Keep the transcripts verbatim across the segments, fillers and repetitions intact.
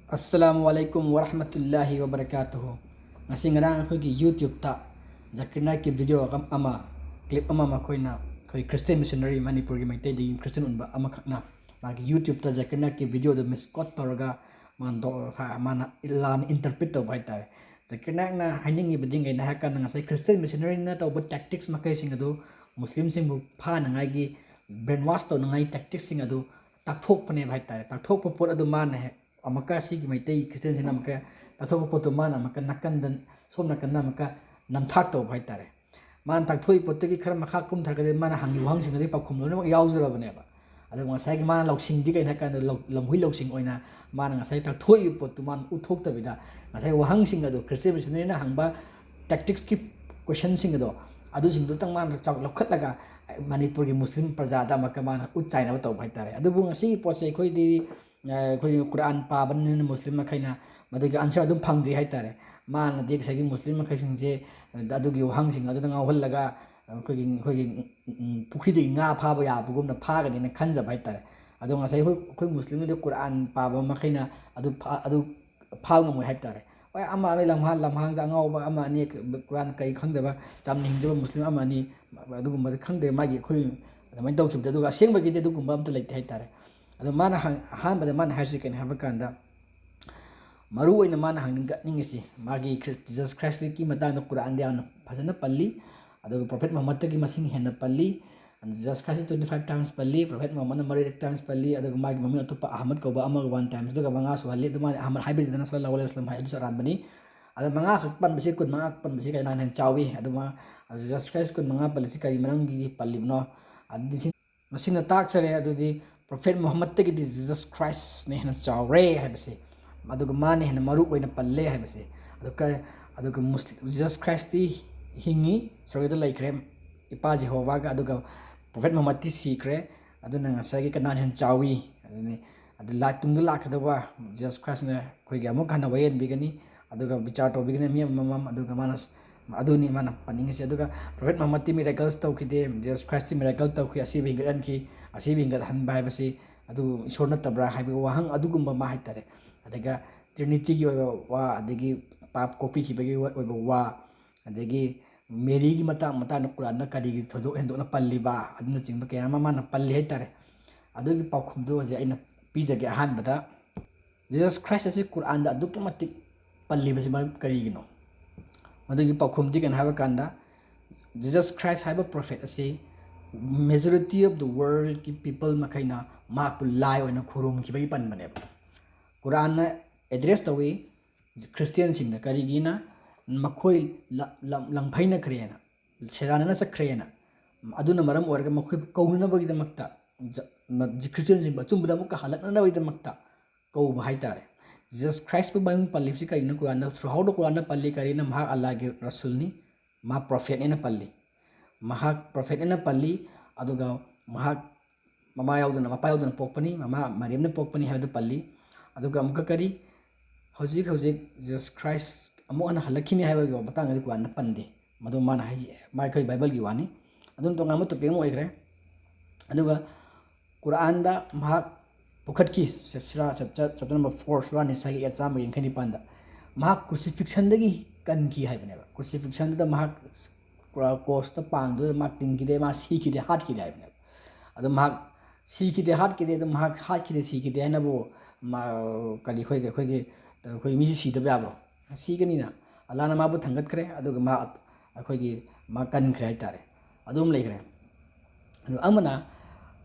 ꯑꯁꯂꯥꯃꯨ ꯑꯂꯥꯏꯀꯨꯝ ꯋꯔꯍꯃꯇꯨꯜꯂꯥꯍꯤ ꯋꯕꯔꯀꯥꯇꯨꯍꯨ꯫ ꯉꯁꯤ ꯉꯔꯥꯡ ꯑꯩꯈꯣꯏꯒꯤ YouTube-ꯇ ꯖꯥꯀꯤꯔ ꯅꯥꯏꯛꯀꯤ video ꯑꯃ, clip ꯑꯃ ꯃꯈꯣꯏꯅ ꯑꯩꯈꯣꯏ Christian missionary, ꯃꯅꯤꯄꯨꯔꯒꯤ ꯃꯩꯇꯩꯗꯒꯤ Christian ꯑꯣꯟꯕ ꯑꯃꯈꯛꯅ ꯃꯥꯒꯤ YouTube-ꯇ ꯖꯥꯀꯤꯔ ꯅꯥꯏꯛꯀꯤ video-ꯗꯨ misquote ꯇꯧꯔꯒ ꯃꯥꯅ ꯗꯣ-, ꯃꯥꯅ ꯂꯥꯟꯅ interpret ꯇꯧꯕ ꯍꯥꯏꯇꯥꯔꯦ꯫ ꯖꯥꯀꯤꯔ ꯅꯥꯏꯛꯅ ꯍꯥꯏꯅꯤꯡꯉꯤꯕꯗꯤ ꯀꯩꯅꯣ ꯍꯥꯏꯔ ꯀꯥꯟꯗ, ꯉꯁꯥꯏ Christian missionary-ꯅ ꯇꯧꯕ tactics ꯃꯈꯩꯁꯤꯡ ꯑꯗꯨ, ꯃꯨꯁꯂꯤꯝꯁꯤꯡꯕꯨ ꯐꯥꯅꯉꯥꯏꯒꯤ, brainwash ꯇꯧꯅꯉꯥꯏ tactics-ꯁꯤꯡ ꯑꯗꯨ ꯇꯥꯛꯊꯣꯛꯄꯅꯦꯕ ꯍꯥꯏꯇꯥꯔꯦ꯫ ꯇꯥꯛꯊꯣꯛꯄ ꯄꯣꯠ ꯑꯗꯨ ꯃꯥꯅ ꯍꯦꯛ ꯑꯃꯨꯛꯀ ꯁꯤꯒꯤ ꯃꯩꯇꯩ Christian-ꯁꯤꯅ ꯑꯃꯨꯛꯀ ꯇꯥꯛꯊꯣꯛꯄ ꯄꯣꯠꯇꯨ ꯃꯥꯅ ꯑꯃꯨꯛꯀ ꯅꯥꯀꯟꯗ, ꯁꯣꯝ ꯅꯥꯀꯟꯗ ꯑꯃꯨꯛꯀ ꯅꯝꯊꯥꯛ ꯇꯧꯕ ꯍꯥꯏꯇꯥꯔꯦ꯫ ꯃꯥꯅ ꯇꯥꯛꯊꯣꯛꯏ ꯄꯣꯠꯇꯒꯤ ꯈꯔ ꯃꯈꯥ ꯀꯨꯝꯊꯔꯒꯗꯤ ꯃꯥꯅ ꯍꯪꯉꯤ ꯋꯥꯍꯪꯁꯤꯡ ꯑꯗꯨꯒꯤ ꯄꯥꯎꯈꯨꯝ ꯂꯣꯏꯅꯃꯛ ꯌꯥꯎꯖꯔꯕꯅꯦꯕ꯫ ꯑꯗꯨꯒ ꯉꯁꯥꯏꯒꯤ ꯃꯥꯅ ꯂꯧꯁꯤꯡꯗꯤ ꯀꯩꯅꯣ ꯍꯥꯏ ꯀꯥꯟꯗ, ꯂꯧ-, ꯂꯝꯍꯨꯏ ꯂꯧꯁꯤꯡ ꯑꯣꯏꯅ ꯃꯥꯅ ꯉꯁꯥꯏ ꯇꯥꯛꯊꯣꯛꯏꯕ ꯄꯣꯠꯇꯨ ꯃꯥꯅ ꯎꯠꯊꯣꯛꯇꯕꯤꯗ, ꯉꯁꯥꯏ ꯋꯥꯍꯪꯁꯤꯡ ꯑꯗꯨ, Christian missionary-ꯅ ꯍꯪꯕ tactics-ꯀꯤ question-ꯁꯤꯡ ꯑꯗꯣ, ꯑꯗꯨꯁꯤꯡꯗꯨꯇꯪ ꯃꯥꯅ ꯆꯥꯎ-, ꯂꯧꯈꯠꯂꯒ ꯃꯅꯤꯄꯨꯔꯒꯤ ꯃꯨꯁꯂꯤꯝ ꯄ꯭ꯔꯖꯥꯗ ꯑꯃꯨꯛꯀ ꯃꯥꯅ ꯎꯠ ꯆꯥꯏꯅꯕ ꯇꯧꯕ ꯍꯥꯏꯇꯥꯔꯦ꯫ ꯑꯗꯨꯕꯨ ꯉꯁꯤꯒꯤ ꯄꯣꯠꯁꯦ ꯑꯩꯈꯣꯏꯗꯤ, ꯑ, ꯑꯩꯈꯣꯏ ꯀꯨꯔꯥꯟ ꯄꯥꯕꯅꯤꯅ ꯃꯨꯁꯂꯤꯝ ꯃꯈꯩꯅ ꯃꯗꯨꯒꯤ answer ꯑꯗꯨꯝ ꯐꯪꯖꯩ ꯍꯥꯏꯇꯥꯔꯦ꯫ ꯃꯥꯅꯗꯤ ꯉꯁꯥꯏꯒꯤ ꯃꯨꯁꯂꯤꯝ ꯃꯈꯩꯁꯤꯡꯁꯦ ꯑꯗꯨꯒꯤ ꯋꯥꯍꯪꯁꯤꯡ ꯑꯗꯨꯗ ꯉꯥꯎꯍꯜꯂꯒ ꯑꯩꯈꯣꯏꯒꯤ, ꯑꯩꯈꯣꯏꯒꯤ, ꯎꯝ, ꯄꯨꯈ꯭ꯔꯤꯗꯒꯤ ꯉꯥ ꯐꯥꯕ ꯌꯥꯕꯒꯨꯝꯅ ꯐꯥꯒꯅꯤꯅ ꯈꯟꯖꯕ ꯍꯥꯏꯇꯥꯔꯦ꯫ ꯑꯗꯣ ꯉꯁꯥꯏ ꯑꯩꯈꯣꯏ, ꯑꯩꯈꯣꯏ ꯃꯨꯁꯂꯤꯝꯒꯤꯗꯤ ꯀꯨꯔꯥꯟ ꯄꯥꯕ ꯃꯈꯩꯅ ꯑꯗꯨ ꯐꯥ-, ꯑꯗꯨ ꯐꯥꯕ ꯉꯝꯃꯣꯏ ꯍꯥꯏꯕ ꯇꯥꯔꯦ꯫ ꯍꯣꯏ, ꯑꯃ ꯑꯅꯤ ꯂꯝꯍꯥꯡ-, ꯂꯝꯍꯥꯡꯗ ꯑꯉꯥꯎꯕ ꯑꯃ ꯑꯅꯤ ꯀꯨꯔꯥꯟ ꯀꯔꯤ ꯈꯪꯗꯕ, ꯆꯝꯅ ꯍꯤꯡꯖꯕ ꯃꯨꯁꯂꯤꯝ ꯑꯃ ꯑꯅꯤ ꯑꯗꯨꯒꯨꯝꯕꯗ ꯈꯪꯗꯦ, ꯃꯥꯒꯤ ꯑꯩꯈꯣꯏ ꯑꯗꯨꯃꯥꯏꯅ ꯇꯧꯈꯤꯕꯗ, ꯑꯗꯨꯒ ꯑꯁꯦꯡꯕꯒꯤꯗꯤ ꯑꯗꯨꯒꯨꯝꯕ ꯑꯝꯇ ꯂꯩꯇꯦ ꯍꯥꯏꯇꯥꯔꯦ꯫ ꯑꯗꯣ ꯃꯥꯅ ꯍꯪ-, ꯑꯍꯥꯟꯕꯗ ꯃꯥꯅ ꯍꯥꯏꯔꯤꯁꯤ ꯀꯩꯅꯣ ꯍꯥꯏꯕ ꯀꯥꯟꯗ, ꯃꯔꯨ ꯑꯣꯏꯅ ꯃꯥꯅ ꯍꯪꯅꯤꯡꯒꯠꯅꯤꯡꯉꯤꯁꯤ, ꯃꯥꯒꯤ ꯈ꯭ꯔꯤꯁ-, Jesus Christ-ꯀꯤ ꯃꯇꯥꯡꯗ ꯀꯨꯔꯥꯟꯗ ꯌꯥꯝꯅ ꯐꯖꯅ ꯄꯜꯂꯤ, ꯑꯗꯨꯒ Prophet Muhammad-ꯇꯒꯤ ꯃꯁꯤꯡ ꯍꯦꯟꯅ ꯄꯜꯂꯤ, Jesus Christ twenty five times ꯄꯜꯂꯤ, Prophet Muhammad-ꯅ ꯃꯔꯤꯔꯛ times ꯄꯜꯂꯤ, ꯑꯗꯨꯒ ꯃꯥꯒꯤ ꯃꯃꯤꯡ ꯑꯇꯣꯞꯄ ꯑꯍꯃꯗ ꯀꯧꯕ ꯑꯃꯒ one times, ꯑꯗꯨꯒ ꯃꯉꯥ ꯁꯨꯍꯜꯂꯤ꯫ ꯑꯗꯨ ꯃꯥꯅ ꯑꯍꯃꯗ ꯍꯥꯏꯕꯗꯨꯗꯅ ꯁꯜꯂꯜꯂꯥꯍꯨ ꯑꯂꯥꯏꯍꯤ ꯋꯥꯁꯂꯝ ꯍꯥꯏ, ꯑꯗꯨꯁꯨ ꯑꯔꯥꯟꯕꯅꯤ꯫ ꯑꯗ ꯃꯉꯥꯈꯛ ꯄꯟꯕꯁꯤ, ꯀꯨꯟꯃꯉꯥ ꯄꯟꯕꯁꯤ ꯀꯅꯥꯅ ꯍꯦꯟꯅ ꯆꯥꯎꯏ? ꯑꯗꯨꯃ Jesus Christ ꯀꯨꯟꯃꯉꯥ ꯄꯜꯂꯤꯁꯤ ꯀꯔꯤ ꯃꯔꯝꯒꯤ ꯄꯜꯂꯤꯕꯅꯣ? ꯑꯗꯨꯗꯤ ꯁꯤ ꯃꯁꯤꯅ ꯇꯥꯛꯆꯔꯦ, ꯑꯗꯨꯗꯤ Prophet Muhammad-ꯇꯒꯤꯗꯤ Jesus Christ-ꯅ ꯍꯦꯟꯅ ꯆꯥꯎꯔꯦ ꯍꯥꯏꯕꯁꯦ꯫ ꯑꯗꯨꯒ ꯃꯥꯅ ꯍꯦꯟꯅ ꯃꯔꯨ ꯑꯣꯏꯅ ꯄꯜꯂꯦ ꯍꯥꯏꯕꯁꯦ꯫ ꯑꯗꯨꯒ, ꯑꯗꯨꯒ ꯃꯨꯁꯂꯤꯝ, Jesus Christ-ꯇꯤ ꯍꯤꯡꯉꯤ, ꯁ꯭ꯋꯔꯒꯗ ꯂꯩꯈ꯭ꯔꯦ ꯏꯄꯥ ꯖꯦꯍꯣꯚꯥꯒ, ꯑꯗꯨꯒ Prophet Muhammad-ꯇꯤ ꯁꯤꯈ꯭ꯔꯦ꯫ ꯑꯗꯨꯅ ꯉꯁꯥꯏꯒꯤ ꯀꯅꯥꯅ ꯍꯦꯟꯅ ꯆꯥꯎꯏ? ꯑꯗꯨꯅꯤ꯫ ꯑꯗꯨ ꯂꯥ-, ꯇꯨꯡꯗ ꯂꯥꯛꯀꯗꯕ Jesus Christ-ꯅ ꯑꯩꯈꯣꯏꯒꯤ ꯑꯃꯨꯛ ꯍꯟꯅ ꯋꯥꯌꯦꯟꯕꯤꯒꯅꯤ, ꯑꯗꯨꯒ ꯕꯤꯆꯥꯔ ꯇꯧꯕꯤꯒꯅꯤ ꯃꯤ ꯑꯃꯃꯝ, ꯑꯗꯨꯒ ꯃꯥꯅ ꯁ-, ꯑꯗꯨꯅꯤ ꯃꯥꯅ ꯄꯟꯅꯤꯡꯉꯤꯁꯦ꯫ ꯑꯗꯨꯒ Prophet Muhammad-ꯇꯤ miracles ꯇꯧꯈꯤꯗꯦ, Jesus Christ-ꯇꯤ miracle ꯇꯧꯈꯤ, ꯑꯁꯤꯕ ꯍꯤꯡꯒꯠꯍꯟꯈꯤ꯫ ꯑꯁꯤꯕ ꯍꯤꯡꯒꯠꯍꯟꯕ ꯍꯥꯏꯕꯁꯤ ꯑꯗꯨ ꯏꯁꯣꯔ ꯅꯠꯇꯕ꯭ꯔꯥ ꯍꯥꯏꯕꯒꯤ ꯋꯥꯍꯪ ꯑꯗꯨꯒꯨꯝꯕ ꯑꯃ ꯍꯥꯏ ꯇꯥꯔꯦ꯫ ꯑꯗꯨꯒ ꯇ꯭ꯔꯤꯅꯤꯇꯤꯒꯤ ꯑꯣꯏꯕ ꯋꯥ, ꯑꯗꯒꯤ ꯄꯥꯞ ꯀꯣꯛꯄꯤꯈꯤꯕꯒꯤ ꯑꯣꯏꯕ ꯋꯥ, ꯑꯗꯒꯤ ꯃꯦꯔꯤꯒꯤ ꯃꯇꯥꯡ ꯃꯇꯥꯡꯗ ꯀꯨꯔꯥꯟꯗ ꯀꯔꯤꯒꯤ ꯊꯣꯏꯗꯣꯛ ꯍꯦꯟꯗꯣꯛꯅ ꯄꯜꯂꯤꯕ ꯑꯗꯨꯅꯆꯤꯡꯕ ꯀꯌꯥ ꯑꯃ ꯃꯥꯅ ꯄꯜꯂꯤ ꯍꯥꯏ ꯇꯥꯔꯦ꯫ ꯑꯗꯨꯒꯤ ꯄꯥꯎꯈꯨꯝꯗꯨ ꯍꯧꯖꯤꯛ ꯑꯩꯅ ꯄꯤꯖꯒꯦ꯫ ꯑꯍꯥꯟꯕꯗ, ꯖꯤꯖꯁ ꯈ꯭ꯔꯥꯏꯁ ꯑꯁꯤ ꯀꯨꯔꯥꯟꯗ ꯑꯗꯨꯛꯀꯤ ꯃꯇꯤꯛ ꯄꯜꯂꯤꯕꯁꯤ ꯃꯔꯝ ꯀꯔꯤꯒꯤꯅꯣ? ꯃꯗꯨꯒꯤ ꯄꯥꯎꯈꯨꯝꯗꯤ ꯀꯩꯅꯣ ꯍꯥꯏꯕ ꯀꯥꯟꯗ, ꯖꯤꯖꯁ ꯈ꯭ꯔꯥꯏꯁ ꯍꯥꯏꯕ ꯄ꯭ꯔꯣꯐꯦꯠ ꯑꯁꯤ majority of the worldꯀꯤ people ꯃꯈꯩꯅ ꯃꯍꯥꯛꯄꯨ ꯂꯥꯏ ꯑꯣꯏꯅ ꯈꯨꯔꯨꯝꯈꯤꯕꯒꯤ ꯄꯟꯕꯅꯦꯕ꯫ ꯀꯨꯔꯥꯟꯅ ꯑꯦꯗ꯭ꯔꯦꯁ ꯇꯧꯏ ꯈ꯭ꯔꯤꯁꯇꯤꯌꯥꯟꯁꯤꯡꯗ꯫ ꯀꯔꯤꯒꯤꯅ? ꯃꯈꯣꯏ ꯂ-, ꯂꯝ-, ꯂꯪꯐꯩꯅꯈ꯭ꯔꯦꯅ, ꯁꯦꯔꯥꯟꯅꯅ ꯆꯠꯈ꯭ꯔꯦꯅ꯫ ꯑꯗꯨꯅ ꯃꯔꯝ ꯑꯣꯏꯔꯒ ꯃꯈꯣꯏꯕꯨ ꯀꯧꯅꯅꯕꯒꯤꯗꯃꯛꯇ, ꯖ-, ꯃ-, ꯈ꯭ꯔꯤꯁꯇꯤꯌꯥꯟꯁꯤꯡꯕꯨ ꯑꯆꯨꯝꯕꯗ ꯑꯃꯨꯛꯀ ꯍꯜꯂꯛꯅꯅꯕꯒꯤꯗꯃꯛꯇ ꯀꯧꯕ ꯍꯥꯏ ꯇꯥꯔꯦ꯫ ꯖꯤꯖꯁ ꯈ꯭ꯔꯥꯏꯁꯄꯨ ꯃꯃꯤꯡ ꯄꯜꯂꯤꯕꯁꯤ ꯀꯔꯤꯅꯣ? ꯀꯨꯔꯥꯟꯗ, throughoutꯇ ꯀꯨꯔꯥꯟꯗ ꯄꯜꯂꯤ꯫ ꯀꯔꯤꯅ? ꯃꯍꯥꯛ ꯑꯜꯂꯥꯒꯤ ꯔꯁꯨꯜꯅꯤ, ꯃꯍꯥꯛ ꯄ꯭ꯔꯣꯐꯦꯠꯅꯦꯅ ꯄꯜꯂꯤ꯫ ꯃꯍꯥꯛ ꯄ꯭ꯔꯣꯐꯦꯠꯅꯦꯅ ꯄꯜꯂꯤ, ꯑꯗꯨꯒ ꯃꯍꯥꯛ ꯃꯃꯥ ꯌꯥꯎꯗꯅ, ꯃꯄꯥ ꯌꯥꯎꯗꯅ ꯄꯣꯛꯄꯅꯤ, ꯃꯃꯥ ꯃꯔꯤꯝꯅ ꯄꯣꯛꯄꯅꯤ ꯍꯥꯏꯕꯗꯨ ꯄꯜꯂꯤ꯫ ꯑꯗꯨꯒ ꯑꯃꯨꯛꯀ ꯀꯔꯤ? ꯍꯧꯖꯤꯛ ꯍꯧꯖꯤꯛ ꯖꯤꯖꯁ ꯈ꯭ꯔꯥꯏꯁ ꯑꯃꯨꯛ ꯍꯟꯅ ꯍꯜꯂꯛꯈꯤꯅꯤ ꯍꯥꯏꯕꯒꯤ ꯃꯇꯥꯡꯗꯗꯤ ꯀꯨꯔꯥꯟꯗ ꯄꯟꯗꯦ꯫ ꯃꯗꯨ ꯃꯥꯅ ꯍꯥꯏ-, ꯃꯥ ꯑꯩꯈꯣꯏ ꯕꯥꯏꯕꯜꯒꯤ ꯋꯥꯅꯤ꯫ ꯑꯗꯨꯝ ꯇꯣꯉꯥꯟꯕ topic ꯑꯃ ꯑꯣꯏꯈ꯭ꯔꯦ꯫ ꯑꯗꯨꯒ ꯀꯨꯔꯥꯟꯗ ꯃꯍꯥꯛ ꯄꯨꯈꯠꯈꯤ, ꯁꯨꯔꯥ chapter, chapter number four, ꯁꯨꯔꯥ ꯅꯤꯁꯥꯒꯤ ꯑꯌꯥꯠ ꯆꯥꯝꯃꯒ ꯌꯥꯡꯈꯩ ꯅꯤꯄꯥꯟꯗ꯫ ꯃꯍꯥꯛ crucifixionꯗꯒꯤ ꯀꯟꯈꯤ ꯍꯥꯏꯕꯅꯦꯕ꯫ Crucifixionꯗꯨꯗ ꯃꯍꯥꯛ ꯀ꯭ꯔꯣꯁꯇ ꯄꯥꯡꯗꯨꯗ ꯃꯥ ꯇꯤꯡꯈꯤꯗꯦ, ꯃꯥ ꯁꯤꯈꯤꯗꯦ, ꯍꯥꯠꯈꯤꯗꯦ ꯍꯥꯏꯕꯅꯦꯕ꯫ ꯑꯗꯣ ꯃꯍꯥꯛ ꯁꯤꯈꯤꯗꯦ, ꯍꯥꯠꯈꯤꯗꯦ, ꯑꯗꯣ ꯃꯍꯥꯛ ꯍꯥꯠꯈꯤꯗꯦ, ꯁꯤꯈꯤꯗꯦ ꯍꯥꯏꯅꯕꯨ ꯃꯥ-, ꯀꯔꯤ ꯑꯩꯈꯣꯏꯒꯤ, ꯑꯩꯈꯣꯏꯒꯤ, ꯑꯩꯈꯣꯏ ꯃꯤꯁꯤ ꯁꯤꯗꯕ ꯌꯥꯕ꯭ꯔꯣ? ꯁꯤꯒꯅꯤꯅ꯫ ꯑꯜꯂꯥꯅ ꯃꯥꯕꯨ ꯊꯥꯡꯒꯠꯈ꯭ꯔꯦ, ꯑꯗꯨꯒ ꯃꯥ, ꯑꯩꯈꯣꯏꯒꯤ, ꯃꯥ ꯀꯟꯈ꯭ꯔꯦ ꯍꯥꯏ ꯇꯥꯔꯦ꯫ ꯑꯗꯨꯝ ꯂꯩꯈ꯭ꯔꯦ꯫ ꯑꯗꯨ ꯑꯃꯅ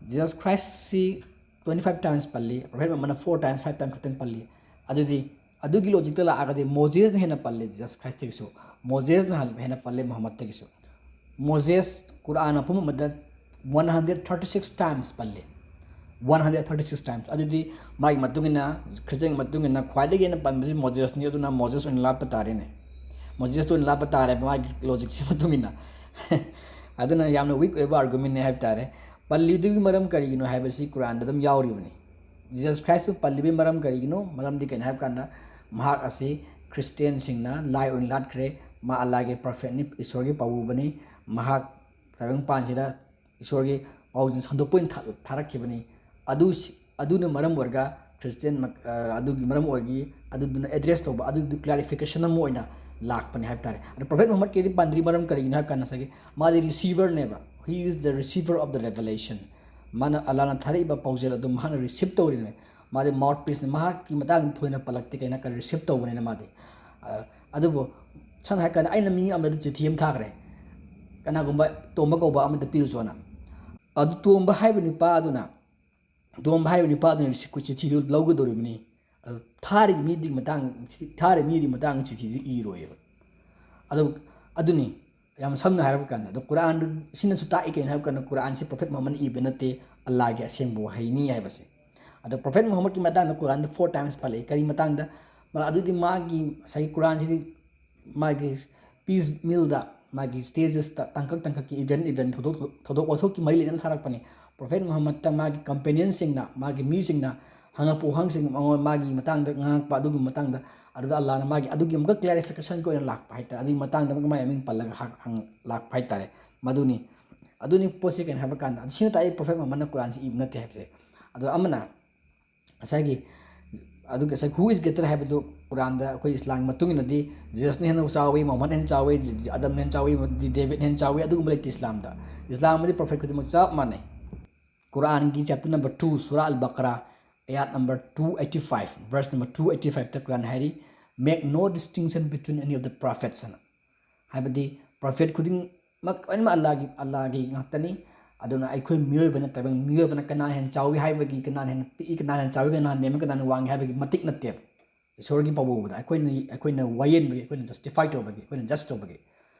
ꯖꯤꯖꯁ ꯈ꯭ꯔꯥꯏꯁꯁꯤ twenty five times ꯄꯜꯂꯤ, ꯄ꯭ꯔꯣꯐꯦꯠ ꯑꯃꯅ four times, five times ꯈꯛꯇꯪ ꯄꯜꯂꯤ꯫ ꯑꯗꯨꯗꯤ ꯑꯗꯨꯒꯤ logicꯇ ꯂꯥꯛꯑꯒꯗꯤ ꯃꯣꯖꯦꯁꯅ ꯍꯦꯟꯅ ꯄꯜꯂꯤ ꯖꯤꯖꯁ ꯈ꯭ꯔꯥꯏꯁꯇꯒꯤꯁꯨ, ꯃꯣꯖꯦꯁꯅ ꯍꯦꯟꯅ ꯄꯜꯂꯤ ꯃꯨꯍꯝꯃꯗꯇꯒꯤꯁꯨ꯫ ꯃꯣꯖꯦꯁ ꯀꯨꯔꯥꯟ ꯃꯄꯨꯝ ꯑꯃꯗ one hundred thirty six times ꯄꯜꯂꯤ, one hundred thirty six times꯫ ꯑꯗꯨꯗꯤ ꯃꯥꯒꯤ ꯃꯇꯨꯡ ꯏꯟꯅ, ꯈ꯭ꯔꯤꯁꯇꯤꯌꯟꯒꯤ ꯃꯇꯨꯡ ꯏꯟꯅ ꯈ꯭ꯋꯥꯏꯗꯒꯤ ꯍꯦꯟꯅ ꯄꯟꯕꯁꯤ ꯃꯣꯖꯦꯁꯅꯤ, ꯑꯗꯨꯅ ꯃꯣꯖꯦꯁ ꯑꯣꯏꯅ ꯂꯥꯠꯄ ꯇꯥꯔꯦꯅꯦ꯫ ꯃꯣꯖꯦꯁꯇ ꯑꯣꯏꯅ ꯂꯥꯠꯄ ꯇꯥꯔꯦꯕ ꯃꯥꯒꯤ logicꯁꯤ ꯃꯇꯨꯡ ꯏꯟꯅ꯫ ꯑꯗꯨꯅ ꯌꯥꯝꯅ weak ꯑꯣꯏꯕ argumentꯅꯦ ꯍꯥꯏꯕ ꯇꯥꯔꯦ꯫ ꯄꯜꯂꯤꯗꯨꯒꯤ ꯃꯔꯝ ꯀꯔꯤꯒꯤꯅꯣ ꯍꯥꯏꯕꯁꯤ ꯀꯨꯔꯥꯟꯗ ꯑꯗꯨꯝ ꯌꯥꯎꯔꯤꯕꯅꯤ꯫ ꯖꯤꯖꯁ ꯈ꯭ꯔꯥꯏꯁꯄꯨ ꯄꯜꯂꯤꯕꯒꯤ ꯃꯔꯝ ꯀꯔꯤꯒꯤꯅꯣ? ꯃꯔꯝꯗꯤ ꯀꯩꯅꯣ ꯍꯥꯏꯕ ꯀꯥꯟꯗ, ꯃꯍꯥꯛ ꯑꯁꯤ ꯈ꯭ꯔꯤꯁꯇꯤꯌꯥꯟꯁꯤꯡꯅ ꯂꯥꯏ ꯑꯣꯏꯅ ꯂꯥꯠꯈ꯭ꯔꯦ, ꯃꯥ ꯑꯜꯂꯥꯒꯤ ꯄ꯭ꯔꯣꯐꯦꯠꯅꯤ, ꯏꯁꯣꯔꯒꯤ ꯄꯥꯎꯕꯅꯤ, ꯃꯍꯥꯛ ꯇꯥꯏꯕꯪꯄꯥꯟꯁꯤꯗ ꯏꯁꯣꯔꯒꯤ ꯄꯥꯎꯖꯦꯜ ꯁꯟꯗꯣꯛꯄ ꯑꯣꯏꯅ ꯊꯥ-, ꯊꯥꯔꯛꯈꯤꯕꯅꯤ꯫ ꯑꯗꯨ ꯑꯗꯨꯅ ꯃꯔꯝ ꯑꯣꯏꯔꯒ ꯈ꯭ꯔꯤꯁꯇꯤꯌꯥꯟ ꯃꯛ-, ꯑ, ꯑꯗꯨꯒꯤ ꯃꯔꯝ ꯑꯣꯏꯔꯒꯤ ꯑꯗꯨꯗꯨꯅ ꯑꯦꯗ꯭ꯔꯦꯁ ꯇꯧꯕ, ꯑꯗꯨꯗꯨ ꯀ꯭ꯂꯥꯔꯤꯐꯤꯀꯦꯁꯟ ꯑꯃ ꯑꯣꯏꯅ ꯂꯥꯛꯄꯅꯤ ꯍꯥꯏꯕ ꯇꯥꯔꯦ꯫ ꯑꯗꯣ ꯄ꯭ꯔꯣꯐꯦꯠ ꯃꯨꯍꯝꯃꯗꯀꯤꯗꯤ ꯄꯟꯗ꯭ꯔꯤ, ꯃꯔꯝ ꯀꯔꯤꯒꯤꯅꯣ ꯍꯥꯏꯕ ꯀꯥꯟꯗ ꯉꯁꯥꯏꯒꯤ ꯃꯥꯗꯤ ꯔꯤꯁꯤꯚꯔꯅꯦꯕ꯫ He is the receiver of the revelation. ꯃꯥꯅ ꯑꯜꯂꯥꯅ ꯊꯥꯔꯛꯏꯕ ꯄꯥꯎꯖꯦꯜ ꯑꯗꯨ ꯃꯍꯥꯛꯅ ꯔꯤꯁꯤꯞ ꯇꯧꯔꯤꯕꯅꯦ꯫ ꯃꯥꯗꯤ ꯃꯥꯎꯠ ꯄꯤꯁꯅꯦ, ꯃꯍꯥꯛꯀꯤ ꯃꯇꯥꯡꯗ ꯊꯣꯏꯅ ꯄꯜꯂꯛꯇꯦ, ꯀꯩꯅꯣ ꯀꯔꯤ ꯔꯤꯁꯤꯞ ꯇꯧꯕꯅꯤꯅ ꯃꯥꯗꯤ꯫ ꯑ, ꯑꯗꯨꯕꯨ ꯁꯝꯅ ꯍꯥꯏꯔ ꯀꯥꯟꯗ ꯑꯩꯅ ꯃꯤ ꯑꯃꯗ ꯆꯤꯊꯤ ꯑꯃ ꯊꯥꯈ꯭ꯔꯦ, ꯀꯅꯥꯒꯨꯝꯕ ꯇꯣꯝꯕ ꯀꯧꯕ ꯑꯃꯗ ꯄꯤꯔꯨꯆꯣꯅ꯫ ꯑꯗꯨ ꯇꯣꯝꯕ ꯍꯥꯏꯕ ꯅꯨꯄꯥ ꯑꯗꯨꯅ ꯇꯣꯝꯕ ꯍꯥꯏꯔꯤꯕ ꯅꯨꯄꯥꯗꯨꯅ ꯆꯤꯊꯤꯗꯨ ꯂꯧꯒꯗꯧꯔꯤꯕꯅꯤ꯫ ꯑꯗꯨ ꯊꯥꯔꯤꯕ ꯃꯤꯗꯨꯒꯤ ꯃꯇꯥꯡ, ꯊꯥꯔꯤꯕ ꯃꯤꯗꯨꯒꯤ ꯃꯇꯥꯡ ꯆꯤꯊꯤꯗꯨ ꯏꯔꯣꯏꯌꯦꯕ꯫ ꯑꯗꯨ, ꯑꯗꯨꯅꯤ ꯌꯥꯝ ꯁꯝꯅ ꯍꯥꯏꯔꯕ ꯀꯥꯟꯗ꯫ ꯑꯗꯣ ꯀꯨꯔꯥꯟꯗꯨ ꯁꯤꯅꯁꯨ ꯇꯥꯛꯏ ꯀꯩꯅꯣ ꯍꯥꯏꯕ ꯀꯥꯟꯗ, ꯀꯨꯔꯥꯟꯁꯤ ꯄ꯭ꯔꯣꯐꯦꯠ ꯃꯨꯍꯝꯃꯗꯅ ꯏꯕ ꯅꯠꯇꯦ, ꯑꯜꯂꯥꯍꯒꯤ ꯑꯁꯦꯡꯕ ꯋꯥꯍꯩꯅꯤ ꯍꯥꯏꯕꯁꯦ꯫ ꯑꯗꯣ ꯄ꯭ꯔꯣꯐꯦꯠ ꯃꯨꯍꯝꯃꯗꯀꯤ ꯃꯇꯥꯡꯗ ꯀꯨꯔꯥꯟꯗ ꯐꯣꯔ ꯇꯥꯏꯝꯁ ꯄꯜꯂꯛꯏ꯫ ꯀꯔꯤ ꯃꯇꯥꯡꯗ? ꯃꯥ-, ꯑꯗꯨꯗꯤ ꯃꯥꯒꯤ ꯉꯁꯥꯏꯒꯤ ꯀꯨꯔꯥꯟꯁꯤꯗꯤ ꯃꯥꯒꯤ ꯄꯤꯁ ꯃꯤꯜꯗ, ꯃꯥꯒꯤ ꯁ꯭ꯇꯦꯖꯦꯁꯇ, ꯇꯥꯡꯀꯛ ꯇꯥꯡꯀꯛꯀꯤ, ꯏꯚꯦꯟ ꯏꯚꯦꯟ, ꯊꯧꯗꯣꯛ ꯊꯧꯗꯣꯛ ꯋꯥꯊꯣꯛꯀꯤ ꯃꯔꯤ ꯂꯩꯅꯅ ꯊꯥꯔꯛꯄꯅꯤ꯫ ꯄ꯭ꯔꯣꯐꯦꯠ ꯃꯨꯍꯝꯃꯗꯇ ꯃꯥꯒꯤ ꯀꯝꯄꯦꯅꯤꯌꯟꯁꯤꯡꯅ, ꯃꯥꯒꯤ ꯃꯤꯁꯤꯡꯅ ꯍꯪꯉꯛꯄ ꯋꯥꯍꯪꯁꯤꯡ, ꯃꯉꯣꯟ-, ꯃꯥꯒꯤ ꯃꯇꯥꯡꯗ ꯉꯥꯡꯉꯛꯄ ꯑꯗꯨꯒꯤ ꯃꯇꯥꯡꯗ, ꯑꯗꯨꯗ ꯑꯜꯂꯥꯍꯅ ꯃꯥꯒꯤ ꯑꯗꯨꯒꯤ ꯑꯃꯨꯛꯀ ꯀ꯭ꯂꯦꯔꯤꯐꯤꯀꯦꯁꯟꯒꯤ ꯑꯣꯏꯅ ꯂꯥꯛꯄ ꯍꯥꯏꯇꯥꯔꯦ꯫ ꯑꯗꯨꯒꯤ ꯃꯇꯥꯡꯗ ꯑꯃꯨꯛꯀ ꯃꯥꯒꯤ ꯃꯃꯤꯡ ꯄꯜꯂꯒ ꯍꯥ-, ꯍꯪ-, ꯂꯥꯛꯄ ꯍꯥꯏꯇꯥꯔꯦ꯫ ꯃꯗꯨꯅꯤ, ꯑꯗꯨꯅꯤ ꯄꯣꯠꯁꯤ ꯀꯩꯅꯣ ꯍꯥꯏꯕ ꯀꯥꯟꯗ, ꯑꯗꯨ ꯁꯤꯅ ꯇꯥꯛꯏ ꯄ꯭ꯔꯣꯐꯦꯠ ꯃꯨꯍꯝꯃꯗꯅ ꯀꯨꯔꯥꯟꯁꯤ ꯏꯕ ꯅꯠꯇꯦ ꯍꯥꯏꯕꯁꯦ꯫ ꯑꯗꯣ ꯑꯃꯅ ꯉꯁꯥꯏꯒꯤ, ꯑꯗꯨꯒ ꯉꯁꯥꯏ who is greater ꯍꯥꯏꯕꯗꯨ ꯀꯨꯔꯥꯟꯗ ꯑꯩꯈꯣꯏ ꯏꯁꯂꯥꯝꯒꯤ ꯃꯇꯨꯡ ꯏꯟꯅꯗꯤ ꯖꯤꯖꯁꯅ ꯍꯦꯟꯅ ꯆꯥꯎꯋꯤ, ꯃꯨꯍꯝꯃꯗꯅ ꯍꯦꯟꯅ ꯆꯥꯎꯋꯤ, ꯑꯗꯝꯅ ꯍꯦꯟꯅ ꯆꯥꯎꯋꯤ, ꯗꯦꯕꯤꯗꯅ ꯍꯦꯟꯅ ꯆꯥꯎꯋꯤ, ꯑꯗꯨꯒꯨꯝꯕ ꯂꯩꯇꯦ ꯏꯁꯂꯥꯝꯗ꯫ ꯏꯁꯂꯥꯝꯗꯗꯤ ꯄ꯭ꯔꯣꯐꯦꯠ ꯈꯨꯗꯤꯡꯃꯛ ꯆꯞ ꯃꯥꯟꯅꯩ꯫ ꯀꯨꯔꯥꯟꯒꯤ chapter number two, ꯁꯨꯔꯥ ꯑꯜ ꯕꯀꯔꯥ, ꯑꯌꯥꯠ number two eighty five, verse number two eighty five ꯇ ꯀꯨꯔꯥꯟ ꯍꯥꯏꯔꯤ, "Make no distinction between any of the prophets" ꯍꯥꯏꯅ꯫ ꯍꯥꯏꯕꯗꯤ ꯄ꯭ꯔꯣꯐꯦꯠ ꯈꯨꯗꯤꯡꯃꯛ ꯂꯣꯏꯅꯃꯛ ꯑꯜꯂꯥꯒꯤ, ꯑꯜꯂꯥꯒꯤ ꯉꯥꯛꯇꯅꯤ꯫ ꯑꯗꯨꯅ ꯑꯩꯈꯣꯏ ꯃꯤꯑꯣꯏꯕ ꯅꯠꯇꯕ, ꯃꯤꯑꯣꯏꯕꯅ ꯀꯅꯥꯅ ꯍꯦꯟꯅ ꯆꯥꯎꯏ ꯍꯥꯏꯕꯒꯤ, ꯀꯅꯥꯅ ꯍꯦꯟꯅ ꯄꯤꯛꯏ, ꯀꯅꯥꯅ ꯍꯦꯟꯅ ꯆꯥꯎꯏ, ꯀꯅꯥꯅ ꯅꯦꯝꯃꯤ, ꯀꯅꯥꯅ ꯋꯥꯡꯉꯤ ꯍꯥꯏꯕꯒꯤ ꯃꯇꯤꯛ ꯅꯠꯇꯦꯕ꯫ ꯏꯁꯣꯔꯒꯤ ꯄꯥꯎꯕꯗ ꯑꯩꯈꯣꯏꯅ, ꯑꯩꯈꯣꯏꯅ ꯋꯥꯌꯦꯟꯕꯒꯤ, ꯑꯩꯈꯣꯏꯅ ꯖꯁꯇꯤꯐꯥꯏ ꯇꯧꯕꯒꯤ, ꯑꯩꯈꯣꯏꯅ ꯖꯁ ꯇꯧꯕꯒꯤ꯫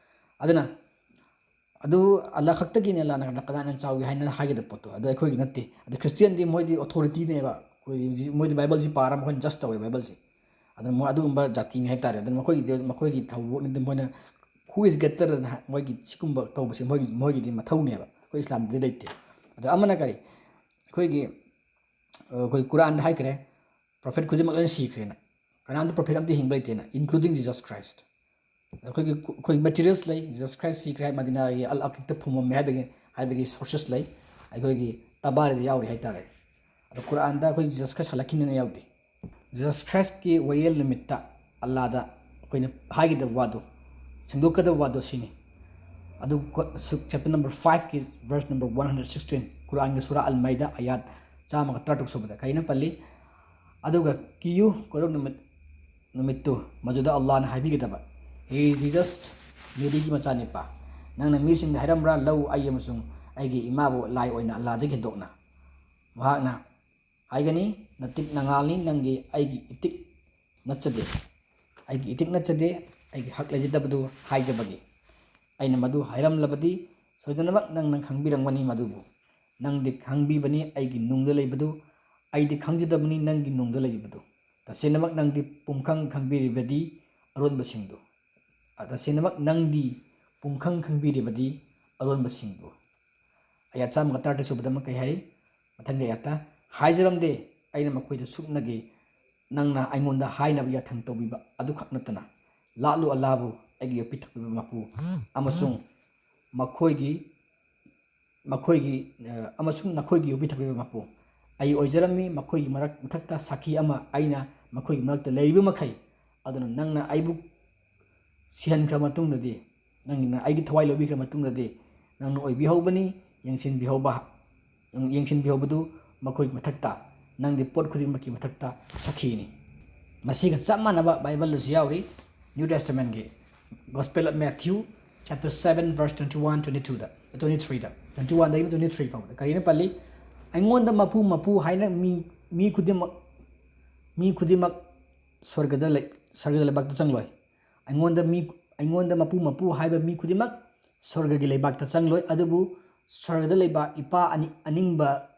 ꯑꯗꯨꯅ ꯑꯗꯨ ꯑꯜꯂꯥ ꯈꯛꯇꯒꯤꯅꯦ, ꯑꯜꯂꯥꯅ ꯀꯅꯥꯅ ꯆꯥꯎꯏ ꯍꯥꯏꯅ ꯍꯥꯏꯒꯗꯕ ꯄꯣꯠꯇꯣ, ꯑꯗꯨ ꯑꯩꯈꯣꯏꯒꯤ ꯅꯠꯇꯦ꯫ ꯑꯗꯩ ꯈ꯭ꯔꯤꯁꯇꯤꯌꯥꯟꯗꯤ ꯃꯣꯏꯗꯤ ꯑꯣꯊꯣꯔꯤꯇꯤꯅꯦꯕ, ꯑꯩꯈꯣꯏꯗꯤ ꯍꯧꯖꯤꯛ ꯃꯣꯏꯗꯤ ꯕꯥꯏꯕꯜꯁꯤ ꯄꯥꯔ ꯃꯈꯣꯏꯅ ꯖꯁ ꯇꯧꯋꯦ ꯕꯥꯏꯕꯜꯁꯤ꯫ ꯑꯗꯨꯅ ꯃꯣꯏ ꯑꯗꯨꯒꯨꯝꯕ ꯖꯥꯇꯤꯅꯤ ꯍꯥꯏꯇꯥꯔꯦ꯫ ꯑꯗꯨꯅ ꯃꯈꯣꯏꯒꯤꯗꯤ, ꯃꯈꯣꯏꯒꯤ ꯊꯧꯑꯣꯡꯅꯤꯗꯤ ꯃꯣꯏꯅ who is greater ꯍꯥꯏꯅ ꯃꯣꯏꯒꯤ ꯁꯤꯒꯨꯝꯕ ꯇꯧꯕꯁꯦ ꯃꯣꯏꯒꯤ, ꯃꯣꯏꯒꯤꯗꯤ ꯃꯊꯧꯅꯦꯕ, ꯑꯩꯈꯣꯏ ꯏꯁꯂꯥꯝꯗꯗꯤ ꯂꯩꯇꯦ꯫ ꯑꯗꯣ ꯑꯃꯅ ꯀꯔꯤ, ꯑꯩꯈꯣꯏꯒꯤ, ꯑꯩꯈꯣꯏ ꯀꯨꯔꯥꯟꯗ ꯍꯥꯏꯈ꯭ꯔꯦ, ꯄ꯭ꯔꯣꯐꯦꯠ ꯈꯨꯗꯤꯡꯃꯛ ꯂꯣꯏꯅ ꯁꯤꯈ꯭ꯔꯦꯅ꯫ ꯀꯅꯥꯝꯇ ꯄ꯭ꯔꯣꯐꯦꯠ ꯑꯝꯇ ꯍꯤꯡꯕ ꯂꯩꯇꯦꯅ, including Jesus Christ꯫ ꯑꯩꯈꯣꯏꯒꯤ, ꯑꯩꯈꯣꯏ ꯃꯦꯇꯤꯔꯤꯌꯦꯜꯁ ꯂꯩ, ꯖꯤꯖꯁ ꯈ꯭ꯔꯥꯏꯁ ꯁꯤꯈ꯭ꯔꯦ ꯍꯥꯏ, ꯃꯗꯤꯅꯥꯒꯤ ꯑꯜ ꯑꯀꯤꯛꯇ ꯐꯨꯝꯃꯝꯃꯦ ꯍꯥꯏꯕꯒꯤ, ꯍꯥꯏꯕꯒꯤ ꯁꯣꯔꯁꯦꯁ ꯂꯩ꯫ ꯑꯩꯈꯣꯏꯒꯤ ꯇꯕꯥꯔꯤꯗ ꯌꯥꯎꯔꯤ ꯍꯥꯏꯇꯥꯔꯦ꯫ ꯀꯨꯔꯥꯟꯗ ꯑꯩꯈꯣꯏ ꯖꯤꯁꯁ ꯈ꯭ꯔꯥꯏꯁ ꯍꯜꯂꯛꯈꯤꯅꯤꯅ ꯌꯥꯎꯗꯦ꯫ ꯖꯤꯁꯁ ꯈ꯭ꯔꯥꯏꯁꯀꯤ ꯋꯥꯌꯦꯜ ꯅꯨꯃꯤꯠꯇ ꯑꯜꯂꯥꯗ ꯑꯩꯈꯣꯏꯅ ꯍꯥꯏꯒꯗꯕ ꯋꯥꯗꯣ, ꯁꯦꯡꯗꯣꯛꯀꯗꯕ ꯋꯥꯗꯣ ꯁꯤꯅꯤ꯫ ꯑꯗꯨ ꯀꯣ-, ꯁꯨ-, chapter number five ꯀꯤ verse number one hundred sixteen, ꯀꯨꯔꯥꯟꯒꯤ ꯁꯨꯔꯥ ꯑꯜ ꯃꯥꯏꯗ, ꯑꯌꯥꯠ ꯆꯥꯝꯃꯒ ꯇꯔꯥꯇꯔꯨꯛ ꯁꯨꯕꯗ ꯀꯔꯤꯅ ꯄꯜꯂꯤ? "ꯑꯗꯨꯒ ꯀꯤꯌꯨ ꯀꯣꯔꯣꯛ ꯅꯨꯃꯤꯠ, ꯅꯨꯃꯤꯠꯇꯨ, ꯃꯗꯨꯗ ꯑꯜꯂꯥꯍꯅ ꯍꯥꯏꯕꯤꯒꯗꯕ, 'ꯍꯦ ꯖꯤꯖꯁ, ꯃꯦꯔꯤꯒꯤ ꯃꯆꯥꯅꯤꯄꯥ, ꯅꯪꯅ ꯃꯤꯁꯤꯡꯗ ꯍꯥꯏꯔꯝꯕ꯭ꯔꯥ, ꯂꯧ ꯑꯩ ꯑꯃꯁꯨꯡ ꯑꯩꯒꯤ ꯏꯃꯥꯕꯨ ꯂꯥꯏ ꯑꯣꯏꯅ ꯑꯜꯂꯥꯗꯒꯤ ꯍꯦꯟꯗꯣꯛꯅ?' ꯃꯍꯥꯛꯅ ꯍꯥꯏꯒꯅꯤ, 'ꯅꯇꯤꯛ ꯅꯉꯥꯜꯅꯤ, ꯅꯪꯒꯤ ꯑꯩꯒꯤ ꯏꯇꯤꯛ ꯅꯠꯆꯗꯦ, ꯑꯩꯒꯤ ꯏꯇꯤꯛ ꯅꯠꯆꯗꯦ, ꯑꯩꯒꯤ ꯍꯛ ꯂꯩꯖꯗꯕꯗꯨ ꯍꯥꯏꯖꯕꯒꯤ꯫ ꯑꯩꯅ ꯃꯗꯨ ꯍꯥꯏꯔꯝꯂꯕꯗꯤ ꯁꯣꯏꯗꯅꯃꯛ ꯅꯪꯅ ꯈꯪꯕꯤꯔꯝꯒꯅꯤ ꯃꯗꯨꯕꯨ꯫ ꯅꯪꯗꯤ ꯈꯪꯕꯤꯕꯅꯤ ꯑꯩꯒꯤ ꯅꯨꯡꯗ ꯂꯩꯕꯗꯨ, ꯑꯩꯗꯤ ꯈꯪꯖꯗꯕꯅꯤ ꯅꯪꯒꯤ ꯅꯨꯡꯗ ꯂꯩꯕꯗꯨ꯫ ꯇꯁꯦꯡꯅꯃꯛ ꯅꯪꯗꯤ ꯄꯨꯝꯈꯪ ꯈꯪꯕꯤꯔꯤꯕꯗꯤ ꯑꯔꯣꯟꯕꯁꯤꯡꯗꯨ꯫ ꯇꯁꯦꯡꯅꯃꯛ ꯅꯪꯗꯤ ꯄꯨꯝꯈꯪ ꯈꯪꯕꯤꯔꯤꯕꯗꯤ ꯑꯔꯣꯟꯕꯁꯤꯡꯗꯨ꯫" ꯑꯌꯥꯠ ꯆꯥꯝꯃꯒ ꯇꯔꯥꯇꯔꯦꯠ ꯁꯨꯕꯗ ꯑꯃꯨꯛ ꯀꯩ ꯍꯥꯏꯔꯤ? ꯃꯊꯪꯒꯤ ꯑꯌꯥꯠꯇ, "ꯍꯥꯏꯖꯔꯝꯗꯦ ꯑꯩꯅ ꯃꯈꯣꯏꯗ ꯁꯨꯞꯅꯒꯤ ꯅꯪꯅ ꯑꯩꯉꯣꯟꯗ ꯍꯥꯏꯅꯕ ꯌꯥꯊꯪ ꯇꯧꯕꯤꯕ ꯑꯗꯨꯈꯛ ꯅꯠꯇꯅ, ꯂꯥꯠꯂꯨ ꯑꯜꯂꯥꯕꯨ ꯑꯩꯒꯤ ꯌꯣꯛꯄꯤ ꯊꯛꯄꯤꯕ ꯃꯄꯨ ꯑꯃꯁꯨꯡ ꯃꯈꯣꯏꯒꯤ, ꯃꯈꯣꯏꯒꯤ, ꯑ, ꯑꯃꯁꯨꯡ ꯅꯈꯣꯏꯒꯤ ꯌꯣꯛꯄꯤ ꯊꯛꯄꯤꯕ ꯃꯄꯨ ꯑꯩ ꯑꯣꯏꯖꯔꯝꯃꯤ꯫ ꯃꯈꯣꯏꯒꯤ ꯃꯔꯛ, ꯃꯊꯛꯇ ꯁꯥꯈꯤ ꯑꯃ ꯑꯩꯅ ꯃꯈꯣꯏꯒꯤ ꯃꯔꯛꯇ ꯂꯩꯔꯤꯕ ꯃꯈꯩ, ꯑꯗꯨꯅ ꯅꯪꯅ ꯑꯩꯕꯨ ꯁꯤꯍꯟꯈ꯭ꯔ ꯃꯇꯨꯡꯗꯗꯤ, ꯅꯪꯅ ꯑꯩꯒꯤ ꯊꯋꯥꯏ ꯂꯧꯕꯤꯈ꯭ꯔ ꯃꯇꯨꯡꯗꯗꯤ, ꯅꯪꯅ ꯑꯣꯏꯕꯤꯍꯧꯕꯅꯤ, ꯌꯦꯡꯁꯤꯟꯕꯤꯍꯧꯕ, ꯌꯦꯡꯁꯤꯟꯕꯤꯍꯧꯕꯗꯨ ꯃꯈꯣꯏꯒꯤ ꯃꯊꯛꯇ, ꯅꯪꯗꯤ ꯄꯣꯠ ꯈꯨꯗꯤꯡꯃꯛꯀꯤ ꯃꯊꯛꯇ ꯁꯥꯈꯤꯅꯤ꯫" ꯃꯁꯤꯒ ꯆꯞ ꯃꯥꯟꯅꯕ ꯕꯥꯏꯕꯜꯗꯁꯨ ꯌꯥꯎꯔꯤ, New Testament ꯀꯤ Gospel of Matthew, chapter seven, verse twenty one, twenty two the, twenty three the, twenty one ꯗꯒꯤ twenty three ꯐꯥꯎꯕꯗ ꯀꯔꯤꯅ ꯄꯜꯂꯤ? "ꯑꯩꯉꯣꯟꯗ ꯃꯄꯨ, ꯃꯄꯨ ꯍꯥꯏꯅ ꯃꯤ, ꯃꯤ ꯈꯨꯗꯤꯡꯃꯛ, ꯃꯤ ꯈꯨꯗꯤꯡꯃꯛ ꯁ꯭ꯋꯔꯒꯗ ꯂꯩ, ꯁ꯭ꯋꯔꯒꯗ ꯂꯩꯕꯥꯛꯇ ꯆꯪꯂꯣꯏ꯫ ꯑꯩꯉꯣꯟꯗ ꯃꯤ, ꯑꯩꯉꯣꯟꯗ ꯃꯄꯨ, ꯃꯄꯨ ꯍꯥꯏꯕ ꯃꯤ ꯈꯨꯗꯤꯡꯃꯛ ꯁ꯭ꯋꯔꯒꯒꯤ ꯂꯩꯕꯥꯛꯇ ꯆꯪꯂꯣꯏ, ꯑꯗꯨꯕꯨ ꯁ꯭ꯋꯔꯒꯗ ꯂꯩꯕ ꯏꯄꯥ ꯑꯅꯤ-, ꯑꯅꯤꯡꯕ,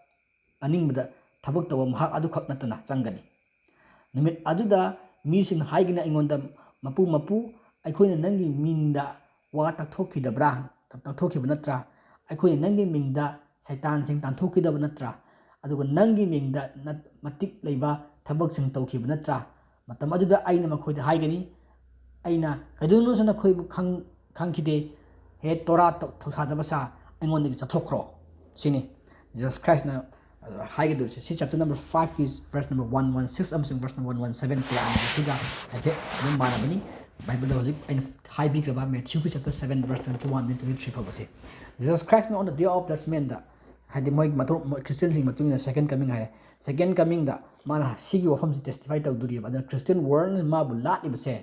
ꯑꯅꯤꯡꯕꯗ ꯊꯕꯛ ꯇꯧꯕ ꯃꯍꯥꯛ ꯑꯗꯨꯈꯛ ꯅꯠꯇꯅ ꯆꯪꯒꯅꯤ꯫ ꯅꯨꯃꯤꯠ ꯑꯗꯨꯗ ꯃꯤꯁꯤꯡꯅ ꯍꯥꯏꯒꯅꯤ ꯑꯩꯉꯣꯟꯗ, 'ꯃꯄꯨ, ꯃꯄꯨ, ꯑꯩꯈꯣꯏꯅ ꯅꯪꯒꯤ ꯃꯤꯡꯗ ꯋꯥ ꯇꯥꯛꯊꯣꯛꯈꯤꯗꯕ꯭ꯔꯥ? ꯇꯥꯛꯊꯣꯛꯈꯤꯕ ꯅꯠꯇ꯭ꯔꯥ? ꯑꯩꯈꯣꯏꯅ ꯅꯪꯒꯤ ꯃꯤꯡꯗ ꯁꯩꯇꯥꯟꯁꯤꯡ ꯇꯥꯟꯊꯣꯛꯈꯤꯗꯕ ꯅꯠꯇ꯭ꯔꯥ? ꯑꯗꯨꯒ ꯅꯪꯒꯤ ꯃꯤꯡꯗ ꯅꯠ-, ꯃꯇꯤꯛ ꯂꯩꯕ ꯊꯕꯛꯁꯤꯡ ꯇꯧꯈꯤꯕ ꯅꯠꯇ꯭ꯔꯥ?' ꯃꯇꯝ ꯑꯗꯨꯗ ꯑꯩꯅ ꯃꯈꯣꯏꯗ ꯍꯥꯏꯒꯅꯤ, ꯑꯩꯅ ꯀꯩꯗꯧꯅꯨꯡꯁꯨ ꯅꯈꯣꯏꯕꯨ ꯈꯪ-, ꯈꯪꯈꯤꯗꯦ꯫ ꯍꯦ ꯇꯣꯔꯥ ꯊꯧ-, ꯊꯧꯁꯥꯗꯕ ꯁꯥ, ꯑꯩꯉꯣꯟꯗꯒꯤ ꯆꯠꯊꯣꯛꯈ꯭ꯔꯣ꯫ ꯁꯤꯅꯤ ꯖꯤꯁꯁ ꯈ꯭ꯔꯥꯏꯁꯅ, ꯑ, ꯍꯥꯏꯒꯗꯧꯔꯤꯁꯦ ꯁꯤ chapter number five ꯀꯤ verse number one one six ꯑꯃꯁꯨꯡ verse number one one seven ꯀꯌꯥ ꯑꯃ ꯁꯤꯒ ꯍꯥꯏꯐꯦꯠ ꯑꯗꯨꯝ ꯃꯥꯟꯅꯕꯅꯤ꯫ ꯕꯥꯏꯕꯜꯗ ꯍꯧꯖꯤꯛ ꯑꯩꯅ ꯍꯥꯏꯕꯤꯈ꯭ꯔꯕ Matthew ꯒꯤ chapter seven verse twenty one ꯗꯒꯤ twenty three ꯐꯥꯎꯕꯁꯦ꯫ Jesus Christ on the day of judgment ꯗ, ꯍꯥꯏꯗꯤ ꯃꯣꯏ ꯃꯇꯨꯡ, ꯃꯣꯏ Christian ꯁꯤꯡꯒꯤ ꯃꯇꯨꯡ ꯏꯟꯅ second coming ꯍꯥꯏꯔꯦ꯫ Second coming ꯗ ꯃꯥꯅ ꯁꯤꯒꯤ ꯋꯥꯐꯝꯁꯤ testify ꯇꯧꯗꯣꯔꯤꯕ꯫ ꯑꯗꯨꯅ Christian world ꯅ ꯃꯥꯕꯨ ꯂꯥꯠꯂꯤꯕꯁꯦ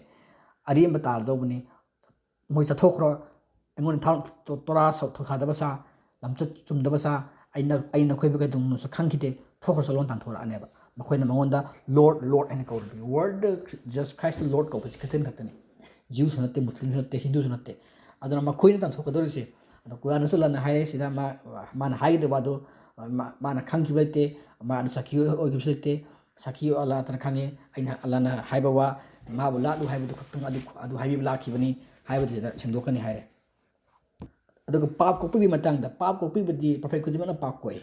ꯑꯔꯦꯝꯕ ꯇꯥꯔꯗꯧꯕꯅꯤ꯫ ꯃꯣꯏ ꯆꯠꯊꯣꯛꯈ꯭ꯔꯣ, ꯑꯩꯉꯣꯟꯗ ꯊꯥ-, ꯇꯣ-, ꯇꯣꯔꯥ ꯁꯧ-, ꯊꯧꯁꯥꯗꯕ ꯁꯥ, ꯂꯝꯆꯠ ꯆꯨꯝꯗꯕ ꯁꯥ, ꯑꯩꯅ, ꯑꯩꯅ ꯅꯈꯣꯏꯕꯨ ꯀꯩꯗꯧꯅꯨꯁꯨ ꯈꯪꯈꯤꯗꯦ, ꯊꯣꯛꯈ꯭ꯔꯣ ꯆꯠꯂꯣꯅ ꯇꯥꯟꯊꯣꯔꯛꯑꯅꯦꯕ꯫ ꯃꯈꯣꯏꯅ ꯃꯉꯣꯟꯗ Lord, Lord ꯍꯥꯏꯅ ꯀꯧꯔꯛꯄꯤ꯫ World ꯗ Jesus Christ Lord ꯀꯧꯕꯁꯤ Christian ꯈꯛꯇꯅꯤ꯫ Jews ꯁꯨ ꯅꯠꯇꯦ, Muslim ꯁꯨ ꯅꯠꯇꯦ, Hindu ꯁꯨ ꯅꯠꯇꯦ꯫ ꯑꯗꯨꯅ ꯃꯈꯣꯏꯅ ꯇꯥꯟꯊꯣꯛꯀꯗꯧꯔꯤꯁꯦ꯫ ꯑꯗꯣ ꯀꯨꯔꯥꯟꯗꯁꯨ ꯑꯜꯂꯥꯅ ꯍꯥꯏꯔꯦ ꯁꯤꯗ ꯃꯥ-, ꯃꯥꯅ ꯍꯥꯏꯒꯗꯕ ꯑꯗꯨ ꯃꯥ-, ꯃꯥꯅ ꯈꯪꯈꯤꯕ ꯂꯩꯇꯦ, ꯃꯥꯅ ꯁꯥꯈꯤ ꯑꯣꯏꯈꯤꯕꯁꯨ ꯂꯩꯇꯦ꯫ ꯁꯥꯈꯤ ꯑꯜꯂꯥ ꯅꯠꯇꯅ ꯈꯪꯉꯤ꯫ ꯑꯩꯅ ꯑꯜꯂꯥꯅ ꯍꯥꯏꯕ ꯋꯥ, ꯃꯥꯕꯨ ꯂꯥꯠꯂꯨ ꯍꯥꯏꯕꯗꯨ ꯈꯛꯇꯪ ꯑꯗꯨ, ꯑꯗꯨ ꯍꯥꯏꯕꯤꯕ ꯂꯥꯛꯈꯤꯕꯅꯤ ꯍꯥꯏꯕꯗꯨꯗ ꯁꯦꯡꯗꯣꯛꯀꯅꯤ ꯍꯥꯏꯔꯦ꯫ ꯑꯗꯨꯒ ꯄꯥꯞ ꯀꯣꯛꯄꯤꯕꯒꯤ ꯃꯇꯥꯡꯗ, ꯄꯥꯞ ꯀꯣꯛꯄꯤꯕꯗꯤ prophet ꯈꯨꯗꯤꯡꯃꯛꯅ ꯄꯥꯞ ꯀꯣꯛꯏ꯫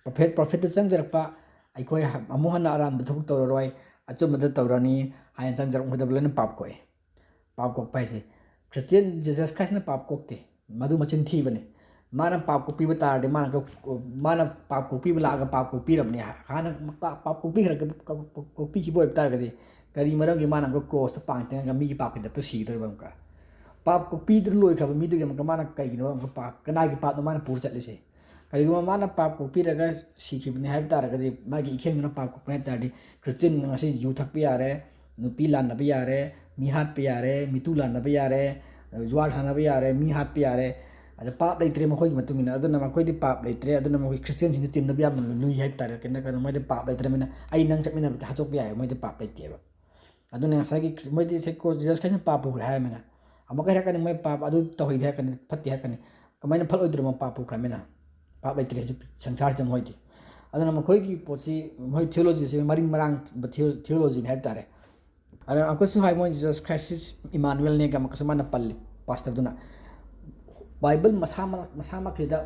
Prophet, prophet ꯇ ꯆꯪꯖꯔꯛꯄ ꯑꯩꯈꯣꯏ ꯑꯃꯨꯛ ꯍꯟꯅ ꯑꯔꯥꯟꯕ ꯊꯕꯛ ꯇꯧꯔꯔꯣꯏ, ꯑꯆꯨꯝꯕꯗ ꯇꯧꯔꯅꯤ ꯍꯥꯏꯅ ꯆꯪꯖꯔꯛꯄ ꯃꯈꯣꯏꯗ ꯂꯣꯏꯅ ꯄꯥꯞ ꯀꯣꯛꯏ꯫ ꯄꯥꯞ ꯀꯣꯛꯄ ꯍꯥꯏꯁꯦ Christian, Jesus Christ ꯅ ꯄꯥꯞ ꯀꯣꯛꯇꯦ, ꯃꯗꯨ ꯃꯆꯤꯟ ꯊꯤꯕꯅꯤ꯫ ꯃꯥꯅ ꯄꯥꯞ ꯀꯣꯛꯄꯤꯕ ꯇꯥꯔꯗꯤ, ꯃꯥꯅ ꯀ-, ꯃꯥꯅ ꯄꯥꯞ ꯀꯣꯛꯄꯤꯕ ꯂꯥꯛꯑꯒ ꯄꯥꯞ ꯀꯣꯛꯄꯤꯔꯕꯅꯤ꯫ ꯍꯥꯟꯅ ꯄꯥꯞ, ꯄꯥꯞ ꯀꯣꯛꯄꯤꯈ꯭ꯔꯒ, ꯀꯣꯛꯄꯤꯈꯤꯕ ꯑꯣꯏꯕ ꯇꯥꯔꯒꯗꯤ, ꯀꯔꯤ ꯃꯔꯝꯒꯤ ꯃꯥꯅ ꯑꯃꯨꯛꯀ cross ꯇ ꯄꯥꯡ ꯇꯤꯡꯉꯒ ꯃꯤꯒꯤ ꯄꯥꯞꯀꯤꯗꯃꯛꯇ ꯁꯤꯒꯗꯧꯔꯤꯕ ꯑꯃꯨꯛꯀ? ꯄꯥꯞ ꯀꯣꯛꯄꯤꯗꯨꯅ ꯂꯣꯏꯈ꯭ꯔꯕ ꯃꯤꯗꯨꯒꯤ ꯑꯃꯨꯛꯀ ꯃꯥꯅ ꯀꯩꯒꯤꯅꯣ ꯑꯃꯨꯛꯀ ꯄꯥꯞ, ꯀꯅꯥꯒꯤ ꯄꯥꯞꯅꯣ ꯃꯥꯅ ꯄꯨꯔ ꯆꯠꯂꯤꯁꯦ? ꯀꯔꯤꯒꯨꯝꯕ ꯃꯥꯅ ꯄꯥꯞ ꯀꯣꯛꯄꯤꯔꯒ ꯁꯤꯈꯤꯕꯅꯤ ꯍꯥꯏꯕ ꯇꯥꯔꯒꯗꯤ, ꯃꯥꯒꯤ ꯏꯈꯦꯡꯗꯨꯅ ꯄꯥꯞ ꯀꯣꯛꯄꯅꯤ ꯍꯥꯏꯕ ꯇꯥꯔꯗꯤ, Christian ꯉꯁꯤ ꯌꯨ ꯊꯛꯄ ꯌꯥꯔꯦ, ꯅꯨꯄꯤ ꯂꯥꯟꯅꯕ ꯌꯥꯔꯦ, ꯃꯤ ꯍꯥꯠꯄ ꯌꯥꯔꯦ, ꯃꯤꯇꯨ ꯂꯥꯟꯅꯕ ꯌꯥꯔꯦ, ꯖꯨꯋꯥꯔ ꯁꯥꯟꯅꯕ ꯌꯥꯔꯦ, ꯃꯤ ꯍꯥꯠꯄ ꯌꯥꯔꯦ꯫ ꯑꯗ ꯄꯥꯞ ꯂꯩꯇ꯭ꯔꯦ ꯃꯈꯣꯏꯒꯤ ꯃꯇꯨꯡ ꯏꯟꯅ꯫ ꯑꯗꯨꯅ ꯃꯈꯣꯏꯗꯤ ꯄꯥꯞ ꯂꯩꯇ꯭ꯔꯦ꯫ ꯑꯗꯨꯅ ꯃꯈꯣꯏ Christian ꯁꯤꯡꯗꯨ ꯆꯤꯡꯅꯕ ꯌꯥꯝꯅ ꯂꯨꯏ ꯍꯥꯏꯕ ꯇꯥꯔꯦ꯫ ꯀꯩꯅꯣ, ꯀꯩꯅꯣ, ꯃꯣꯏꯗꯤ ꯄꯥꯞ ꯂꯩꯇ꯭ꯔꯕꯅꯤꯅ ꯑꯩ ꯅꯪ ꯆꯠꯃꯤꯟꯅꯕꯗꯤ ꯍꯥꯠꯇꯣꯛꯄ ꯌꯥꯏ, ꯃꯣꯏꯗꯤ ꯄꯥꯞ ꯂꯩꯇꯦꯕ꯫ ꯑꯗꯨꯅ ꯉꯁꯥꯏꯒꯤ ꯃꯣꯏꯗꯤ ꯁꯦ-, ꯀꯣ-, Jesus Christ ꯅ ꯄꯥꯞ ꯄꯨꯈ꯭ꯔꯦ ꯍꯥꯏꯔꯃꯤꯅ꯫ ꯑꯃꯨꯛꯀ ꯍꯥꯏꯔꯛꯀꯅꯤ, ꯃꯣꯏ ꯄꯥꯞ ꯑꯗꯨ ꯇꯧꯍꯩꯗꯦ ꯍꯥꯏꯔꯛꯀꯅꯤ, ꯐꯠꯇꯦ ꯍꯥꯏꯔꯛꯀꯅꯤ꯫ ꯀꯃꯥꯏꯅ ꯐꯠꯂꯣꯏꯗ꯭ꯔꯤꯅꯣ? ꯄꯥꯞ ꯄꯨꯈ꯭ꯔꯃꯤꯅ꯫ ꯄꯥꯞ ꯂꯩꯇ꯭ꯔꯦ ꯍꯧꯖꯤꯛ ꯁꯪꯁꯥꯔꯁꯤꯗ ꯃꯣꯏꯗꯤ꯫ ꯑꯗꯨꯅ ꯃꯈꯣꯏꯒꯤ ꯄꯣꯠꯁꯤ, ꯃꯣꯏ theology ꯁꯤ ꯃꯔꯤꯡ ꯃꯔꯥꯡꯕ theo-, theology ꯅꯤ ꯍꯥꯏꯕ ꯇꯥꯔꯦ꯫ ꯑꯗꯨꯅ ꯑꯃꯨꯛꯀꯁꯨ ꯍꯥꯏ, ꯃꯣꯏ Jesus Christ is Emmanuel ꯅꯦꯒ ꯑꯃꯨꯛꯀꯁꯨ ꯃꯥꯅ ꯄꯜꯂꯤ, pastor ꯗꯨꯅ꯫ ꯕꯥꯏꯕꯜ ꯃꯁꯥꯃꯛ, ꯃꯁꯥꯃꯛꯁꯤꯗ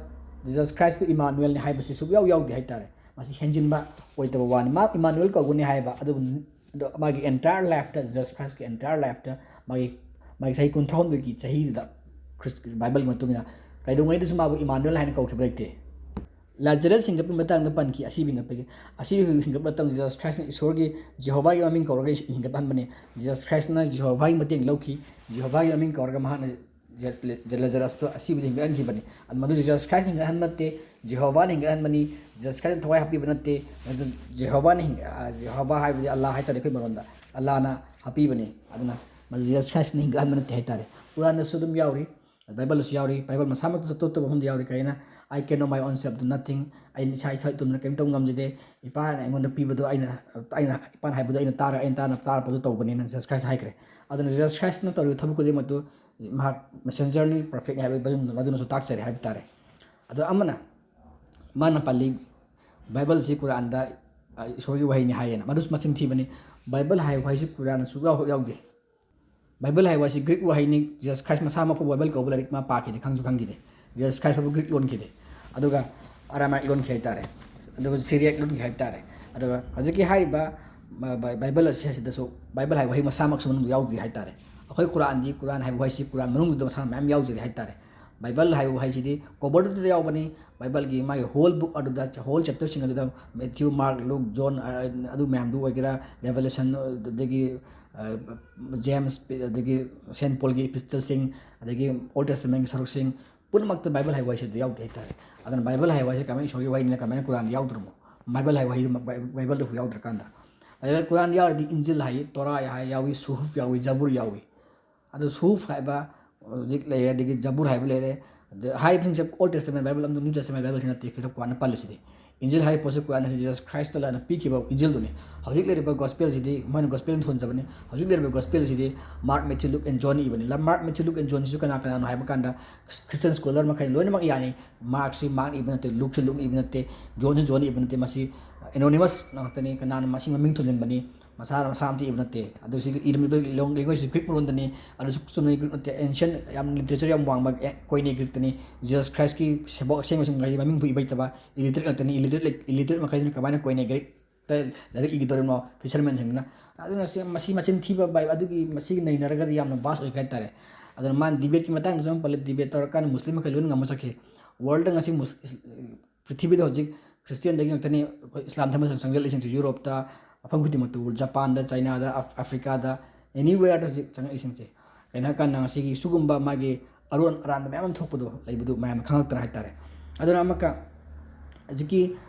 Jesus Christ ꯄꯨ Emmanuel ꯅꯤ ꯍꯥꯏꯕꯁꯤ ꯁꯨꯛꯌꯥꯎ ꯌꯥꯎꯗꯦ ꯍꯥꯏꯇꯥꯔꯦ꯫ ꯃꯁꯤ ꯍꯦꯟꯖꯤꯟꯕ ꯑꯣꯏꯗꯕ ꯋꯥꯅꯤ꯫ ꯃꯥ Emmanuel ꯀꯧꯒꯅꯤ ꯍꯥꯏꯕ, ꯑꯗꯨꯕꯨ ꯑꯗꯣ ꯃꯥꯒꯤ entire life ꯇ, Jesus Christ ꯀꯤ entire life ꯇ, ꯃꯥꯒꯤ, ꯃꯥꯒꯤ ꯆꯍꯤ ꯀꯨꯟꯊ꯭ꯔꯥꯍꯨꯝꯗꯣꯏꯒꯤ ꯆꯍꯤꯗꯨꯗ, ꯈ꯭ꯔꯤꯁ-, ꯕꯥꯏꯕꯜꯒꯤ ꯃꯇꯨꯡ ꯏꯟꯅ ꯀꯩꯗꯧꯉꯩꯗꯁꯨ ꯃꯥꯕꯨ Emmanuel ꯍꯥꯏꯅ ꯀꯧꯈꯤꯕ ꯂꯩꯇꯦ꯫ ꯂꯥꯖꯔꯁ ꯍꯤꯡꯒꯠꯄꯒꯤ ꯃꯇꯥꯡꯗ ꯄꯟꯈꯤ, ꯑꯁꯤꯕ ꯍꯤꯡꯒꯠꯄꯒꯤ꯫ ꯑꯁꯤꯕ ꯍꯤꯡꯒꯠꯄ ꯃꯇꯝꯗ Jesus Christ ꯅ ꯏꯁꯣꯔꯒꯤ, ꯖꯤꯍꯣꯚꯥꯒꯤ ꯃꯃꯤꯡ ꯀꯧꯔꯒ ꯍꯤꯡꯒꯠꯍꯟꯕꯅꯤ꯫ Jesus Christ ꯅ ꯖꯤꯍꯣꯚꯥꯒꯤ ꯃꯇꯦꯡ ꯂꯧꯈꯤ, ꯖꯤꯍꯣꯚꯥꯒꯤ ꯃꯃꯤꯡ ꯀꯧꯔꯒ ꯃꯍꯥꯛꯅ ꯖꯦ-, ꯂꯥꯖꯔꯁꯇꯣ ꯑꯁꯤꯕꯗ ꯍꯤꯡꯒꯠꯍꯟꯈꯤꯕꯅꯤ꯫ ꯑꯗꯨ ꯃꯗꯨ Jesus Christ ꯅ ꯍꯤꯡꯒꯠꯍꯟꯕ ꯅꯠꯇꯦ, ꯖꯤꯍꯣꯚꯥꯅ ꯍꯤꯡꯒꯠꯍꯟꯕꯅꯤ꯫ Jesus Christ ꯅ ꯊꯋꯥꯏ ꯍꯥꯞꯄꯤꯕ ꯅꯠꯇꯦ, ꯃꯗꯨ ꯖꯤꯍꯣꯚꯥꯅ ꯍꯤꯡ-, ꯑ, ꯖꯤꯍꯣꯚꯥ ꯍꯥꯏꯕꯗꯤ ꯑꯜꯂꯥꯍ ꯍꯥꯏꯇꯥꯔꯦ ꯑꯩꯈꯣꯏ ꯃꯔꯣꯟꯗ, ꯑꯜꯂꯥꯍꯅ ꯍꯥꯞꯄꯤꯕꯅꯤ꯫ ꯑꯗꯨꯅ ꯃꯗꯨ Jesus Christ ꯅ ꯍꯤꯡꯒꯠꯍꯟꯕ ꯅꯠꯇꯦ ꯍꯥꯏꯇꯥꯔꯦ꯫ ꯀꯨꯔꯥꯟꯗꯁꯨ ꯑꯗꯨꯝ ꯌꯥꯎꯔꯤ, ꯕꯥꯏꯕꯜꯗꯁꯨ ꯌꯥꯎꯔꯤ, ꯕꯥꯏꯕꯜ ꯃꯁꯥꯃꯛꯇꯁꯨ ꯑꯇꯣꯞ ꯑꯇꯣꯞꯄ ꯃꯐꯝꯗ ꯌꯥꯎꯔꯤ꯫ ꯀꯔꯤꯅ, "I can of my own self do nothing", ꯑꯩꯅ ꯏꯁꯥ ꯏꯊꯛ ꯏꯇꯣꯝꯅ ꯀꯔꯤꯝ ꯇꯧꯕ ꯉꯝꯖꯗꯦ, ꯏꯄꯥꯅ ꯑꯩꯉꯣꯟꯗ ꯄꯤꯕꯗꯣ ꯑꯩꯅ, ꯑꯩꯅ ꯏꯄꯥꯅ ꯍꯥꯏꯕꯗꯣ ꯑꯩꯅ ꯇꯥꯔꯒ, ꯑꯩꯅ ꯇꯥꯅ ꯇꯥꯔꯛꯄꯗꯨ ꯇꯧꯕꯅꯦꯅ Jesus Christ ꯅ ꯍꯥꯏꯈ꯭ꯔꯦ꯫ ꯑꯗꯨꯅ Jesus Christ ꯅ ꯇꯧꯔꯤꯕ ꯊꯕꯛ ꯈꯨꯗꯤꯡꯃꯛꯇꯨ ꯃꯍꯥꯛ messenger ꯅꯤ, prophet ꯅꯤ ꯍꯥꯏꯕ ꯃꯗꯨꯅꯁꯨ ꯇꯥꯛꯆꯔꯦ ꯍꯥꯏꯕ ꯇꯥꯔꯦ꯫ ꯑꯗꯣ ꯑꯃꯅ, ꯃꯥꯅ ꯄꯜꯂꯤ, ꯕꯥꯏꯕꯜꯁꯤ ꯀꯨꯔꯥꯟꯗ, ꯑ, ꯏꯁꯣꯔꯒꯤ ꯋꯥꯍꯩꯅꯤ ꯍꯥꯏꯌꯦꯅ, ꯃꯗꯨꯁꯨ ꯃꯆꯤꯟ ꯊꯤꯕꯅꯤ꯫ ꯕꯥꯏꯕꯜ ꯍꯥꯏꯕ ꯋꯥꯍꯩꯁꯤ ꯀꯨꯔꯥꯟꯗ ꯁꯨꯛꯌꯥꯎ ꯍꯦꯛ ꯌꯥꯎꯗꯦ꯫ ꯕꯥꯏꯕꯜ ꯍꯥꯏꯕ ꯋꯥꯍꯩꯁꯤ Greek ꯋꯥꯍꯩꯅꯤ꯫ Jesus Christ ꯃꯁꯥꯃꯛꯄꯨ ꯕꯥꯏꯕꯜ ꯀꯧꯕ ꯂꯥꯏꯔꯤꯛ ꯃꯥ ꯄꯥꯈꯤꯗꯦ, ꯈꯪꯁꯨ ꯈꯪꯈꯤꯗꯦ꯫ Jesus Christ ꯐꯥꯎꯕ Greek ꯂꯣꯟꯈꯤꯗꯦ꯫ ꯑꯗꯨꯒ Aramaic ꯂꯣꯟꯈꯤ ꯍꯥꯏꯇꯥꯔꯦ, ꯑꯗꯨꯒ Syriac ꯂꯣꯟꯈꯤ ꯍꯥꯏꯇꯥꯔꯦ꯫ ꯑꯗꯨꯒ ꯍꯧꯖꯤꯛꯀꯤ ꯍꯥꯏꯔꯤꯕ ꯕ-, ꯕ-, ꯕꯥꯏꯕꯜ ꯑꯁꯤ ꯑꯁꯤꯗꯁꯨ ꯕꯥꯏꯕꯜ ꯍꯥꯏꯕ ꯋꯥꯍꯩ ꯃꯁꯥꯃꯛꯁꯨ ꯃꯅꯨꯡꯗ ꯌꯥꯎꯗ꯭ꯔꯤ ꯍꯥꯏꯇꯥꯔꯦ꯫ ꯑꯩꯈꯣꯏ ꯀꯨꯔꯥꯟꯗꯤ, ꯀꯨꯔꯥꯟ ꯍꯥꯏꯕ ꯋꯥꯍꯩꯁꯤ ꯀꯨꯔꯥꯟ ꯃꯅꯨꯡꯗꯨꯗ ꯃꯁꯥꯅ ꯃꯌꯥꯝ ꯌꯥꯎꯖꯔꯤ ꯍꯥꯏꯇꯥꯔꯦ꯫ ꯕꯥꯏꯕꯜ ꯍꯥꯏꯕ ꯋꯥꯍꯩꯁꯤꯗꯤ ꯀꯣꯕꯔꯗꯨꯗ ꯌꯥꯎꯕꯅꯤ꯫ ꯕꯥꯏꯕꯜꯒꯤ ꯃꯥꯒꯤ whole book ꯑꯗꯨꯗ, whole chapterꯁꯤꯡ ꯑꯗꯨꯗ, Matthew, Mark, Luke, John, ꯑ, ꯑꯗꯨ ꯃꯌꯥꯝꯗꯨ ꯑꯣꯏꯒꯦꯔꯥ, Revelation, ꯑꯗꯒꯤ, ꯑ, James, ꯑꯗꯒꯤ Saint Paulꯒꯤ epistleꯁꯤꯡ, ꯑꯗꯒꯤ Old Testamentꯀꯤ ꯁꯔꯨꯛꯁꯤꯡ ꯄꯨꯝꯅꯃꯛꯇ ꯕꯥꯏꯕꯜ ꯍꯥꯏꯕ ꯋꯥꯍꯩꯁꯤꯗ ꯌꯥꯎꯗꯦ ꯍꯥꯏꯇꯥꯔꯦ꯫ ꯑꯗꯨꯅ ꯕꯥꯏꯕꯜ ꯍꯥꯏꯕ ꯋꯥꯍꯩꯁꯦ ꯀꯃꯥꯏꯅ ꯏꯁꯣꯔꯒꯤ ꯋꯥꯍꯩꯅꯤꯅ ꯀꯃꯥꯏꯅ ꯀꯨꯔꯥꯟꯗ ꯌꯥꯎꯗ꯭ꯔꯤꯅꯣ? ꯕꯥꯏꯕꯜ ꯍꯥꯏꯕ ꯋꯥꯍꯩꯗꯨ ꯕꯥꯏ-, ꯕꯥꯏꯕꯜꯗ ꯌꯥꯎꯗ꯭ꯔꯀꯥꯟꯗ꯫ ꯑꯗꯨꯒ ꯀꯨꯔꯥꯟꯗ ꯌꯥꯎꯔꯗꯤ ꯏꯟꯖꯤꯜ ꯍꯥꯏ, ꯇꯣꯔꯥ ꯍꯥꯏ ꯌꯥꯎꯏ, ꯁꯨꯍꯨꯐ ꯌꯥꯎꯏ, ꯖꯕꯨꯔ ꯌꯥꯎꯏ꯫ ꯑꯗꯨ ꯁꯨꯍꯨꯐ ꯍꯥꯏꯕ ꯍꯧꯖꯤꯛ ꯂꯩꯔꯦ, ꯑꯗꯒꯤ ꯖꯕꯨꯔ ꯍꯥꯏꯕ ꯂꯩꯔꯦ꯫ ꯑꯗ ꯍꯥꯏꯔꯤꯕꯁꯤꯡꯁꯦ Old Testament Bible ꯑꯃꯁꯨꯡ New Testament Bibleꯁꯤ ꯅꯠꯇꯦ, ꯈꯤꯇꯪ ꯀꯨꯔꯥꯟꯅ ꯄꯜꯂꯤꯁꯤꯗꯤ꯫ ꯏꯟꯖꯤꯜ ꯍꯥꯏꯔꯤꯕ ꯄꯣꯠꯁꯤ ꯀꯨꯔꯥꯟ ꯑꯁꯤ Jesus Christꯅ ꯄꯤꯈꯤꯕ ꯏꯟꯖꯤꯜꯗꯨꯅꯤ꯫ ꯍꯧꯖꯤꯛ ꯂꯩꯔꯤꯕ gospelꯁꯤꯗꯤ ꯃꯣꯏꯅ gospel ꯊꯣꯟꯖꯕꯅꯤ꯫ ꯍꯧꯖꯤꯛ ꯂꯩꯔꯤꯕ gospelꯁꯤꯗꯤ Mark, Matthew, Luke and Johnꯅ ꯏꯕꯅꯤ꯫ ꯂ-, Mark, Matthew, Luke and Johnꯁꯤꯁꯨ ꯀꯅꯥ ꯀꯅꯥꯅꯣ ꯍꯥꯏꯕ ꯀꯥꯟꯗ Christian scholar ꯃꯈꯩ ꯂꯣꯏꯅꯃꯛ ꯌꯥꯅꯤ꯫ Markꯁꯤ ꯃꯥꯔꯛꯅ ꯏꯕ ꯅꯠꯇꯦ, ꯂꯨꯛꯁꯨ ꯂꯨꯛꯅ ꯏꯕ ꯅꯠꯇꯦ, ꯖꯣꯟꯁꯨ ꯖꯣꯟꯅ ꯏꯕ ꯅꯠꯇꯦ꯫ ꯃꯁꯤ anonymous ꯉꯥꯛꯇꯅꯤ, ꯀꯅꯥꯅ ꯃꯁꯤ ꯃꯃꯤꯡ ꯊꯣꯟꯖꯤꯟꯕꯅꯤ? ꯃꯁꯥꯅ ꯃꯁꯥꯃꯛꯇ ꯏꯕ ꯅꯠꯇꯦ꯫ ꯑꯗꯨ ꯁꯤꯒꯤ ꯏꯔꯝꯃꯤꯕ ꯂꯣꯟ, languageꯁꯤ Greek ꯃꯔꯣꯟꯗꯅꯤ꯫ ꯑꯗꯨꯁꯨ ꯆꯨꯝꯅꯒꯤ Greek ꯅꯠꯇꯦ, ancient, ꯌꯥꯝ literature ꯌꯥꯝ ꯋꯥꯡꯕ, ꯑꯦ, Koine Greekꯇꯅꯤ꯫ Jesus Christꯀꯤ ꯁꯦꯕꯣꯛ ꯑꯁꯦꯡꯕꯁꯤꯡ ꯃꯈꯩ ꯃꯃꯤꯡꯕꯨ ꯏꯕ ꯍꯩꯇꯕ, illiterate ꯉꯥꯛꯇꯅꯤ꯫ Illiterate ꯂꯩ-, illiterate ꯃꯈꯩꯗꯨꯅ ꯀꯃꯥꯏꯅ Koine Greekꯇ ꯂꯥꯏꯔꯤꯛ ꯏꯒꯗꯧꯔꯤꯕꯅꯣ? Fishermanꯁꯤꯡꯗꯨꯅ꯫ ꯑꯗꯨꯅ ꯁꯤ, ꯃꯁꯤ ꯃꯆꯤꯟ ꯊꯤꯕ ꯕꯥꯏ-, ꯑꯗꯨꯒꯤ ꯃꯁꯤꯒꯤ ꯅꯩꯅꯔꯒꯗꯤ ꯌꯥꯝꯅ vast ꯑꯣꯏꯈ꯭ꯔꯦ ꯍꯥꯏꯇꯥꯔꯦ꯫ ꯑꯗꯨꯅ ꯃꯥꯅ debateꯀꯤ ꯃꯇꯥꯡꯗꯁꯨ ꯑꯃ ꯄꯜꯂꯦ, debate ꯇꯧꯔꯀꯥꯟꯗ ꯃꯨꯁꯂꯤꯝ ꯃꯈꯩ ꯂꯣꯏꯅ ꯉꯝꯃ ꯆꯠꯈꯤ꯫ Worldꯗ ꯉꯁꯤ ꯃꯨꯁ-, ꯏꯁ-, ꯄ꯭ꯔꯤꯊꯤꯕꯤꯗ ꯍꯧꯖꯤꯛ ꯈ꯭ꯔꯤꯁꯇꯤꯌꯥꯟꯗꯒꯤ ꯉꯥꯛꯇꯅꯤ ꯑꯩꯈꯣꯏ ꯏꯁꯂꯥꯝ ꯙꯔꯃ ꯆꯪꯁꯤꯜꯂꯛꯏꯁꯤꯡꯁꯦ꯫ ꯌꯨꯔꯣꯞꯇ, ꯃꯐꯝ ꯈꯨꯗꯤꯡꯃꯛꯇ, ꯖꯄꯥꯟꯗ, ꯆꯥꯏꯅꯥꯗ, ꯑꯐ-, ꯑꯐ꯭ꯔꯤꯀꯥꯗ, anywhere ꯍꯧꯖꯤꯛ ꯆꯪꯉꯛꯏꯁꯤꯡꯁꯦ꯫ ꯀꯩꯅꯣ ꯍꯥꯏꯀꯥꯟꯗ ꯉꯁꯤꯒꯤ ꯁꯤꯒꯨꯝꯕ ꯃꯥꯒꯤ ꯑꯔꯣꯟ ꯑꯔꯥꯟꯕ ꯃꯌꯥꯝ ꯑꯃ ꯊꯣꯛꯄꯗꯣ ꯂꯩꯕꯗꯨ ꯃꯌꯥꯝꯅ ꯈꯪꯉꯛꯇꯅ ꯍꯥꯏꯇꯥꯔꯦ꯫ ꯑꯗꯨꯅ ꯑꯃꯨꯛꯀ ꯍꯧꯖꯤꯛꯀꯤ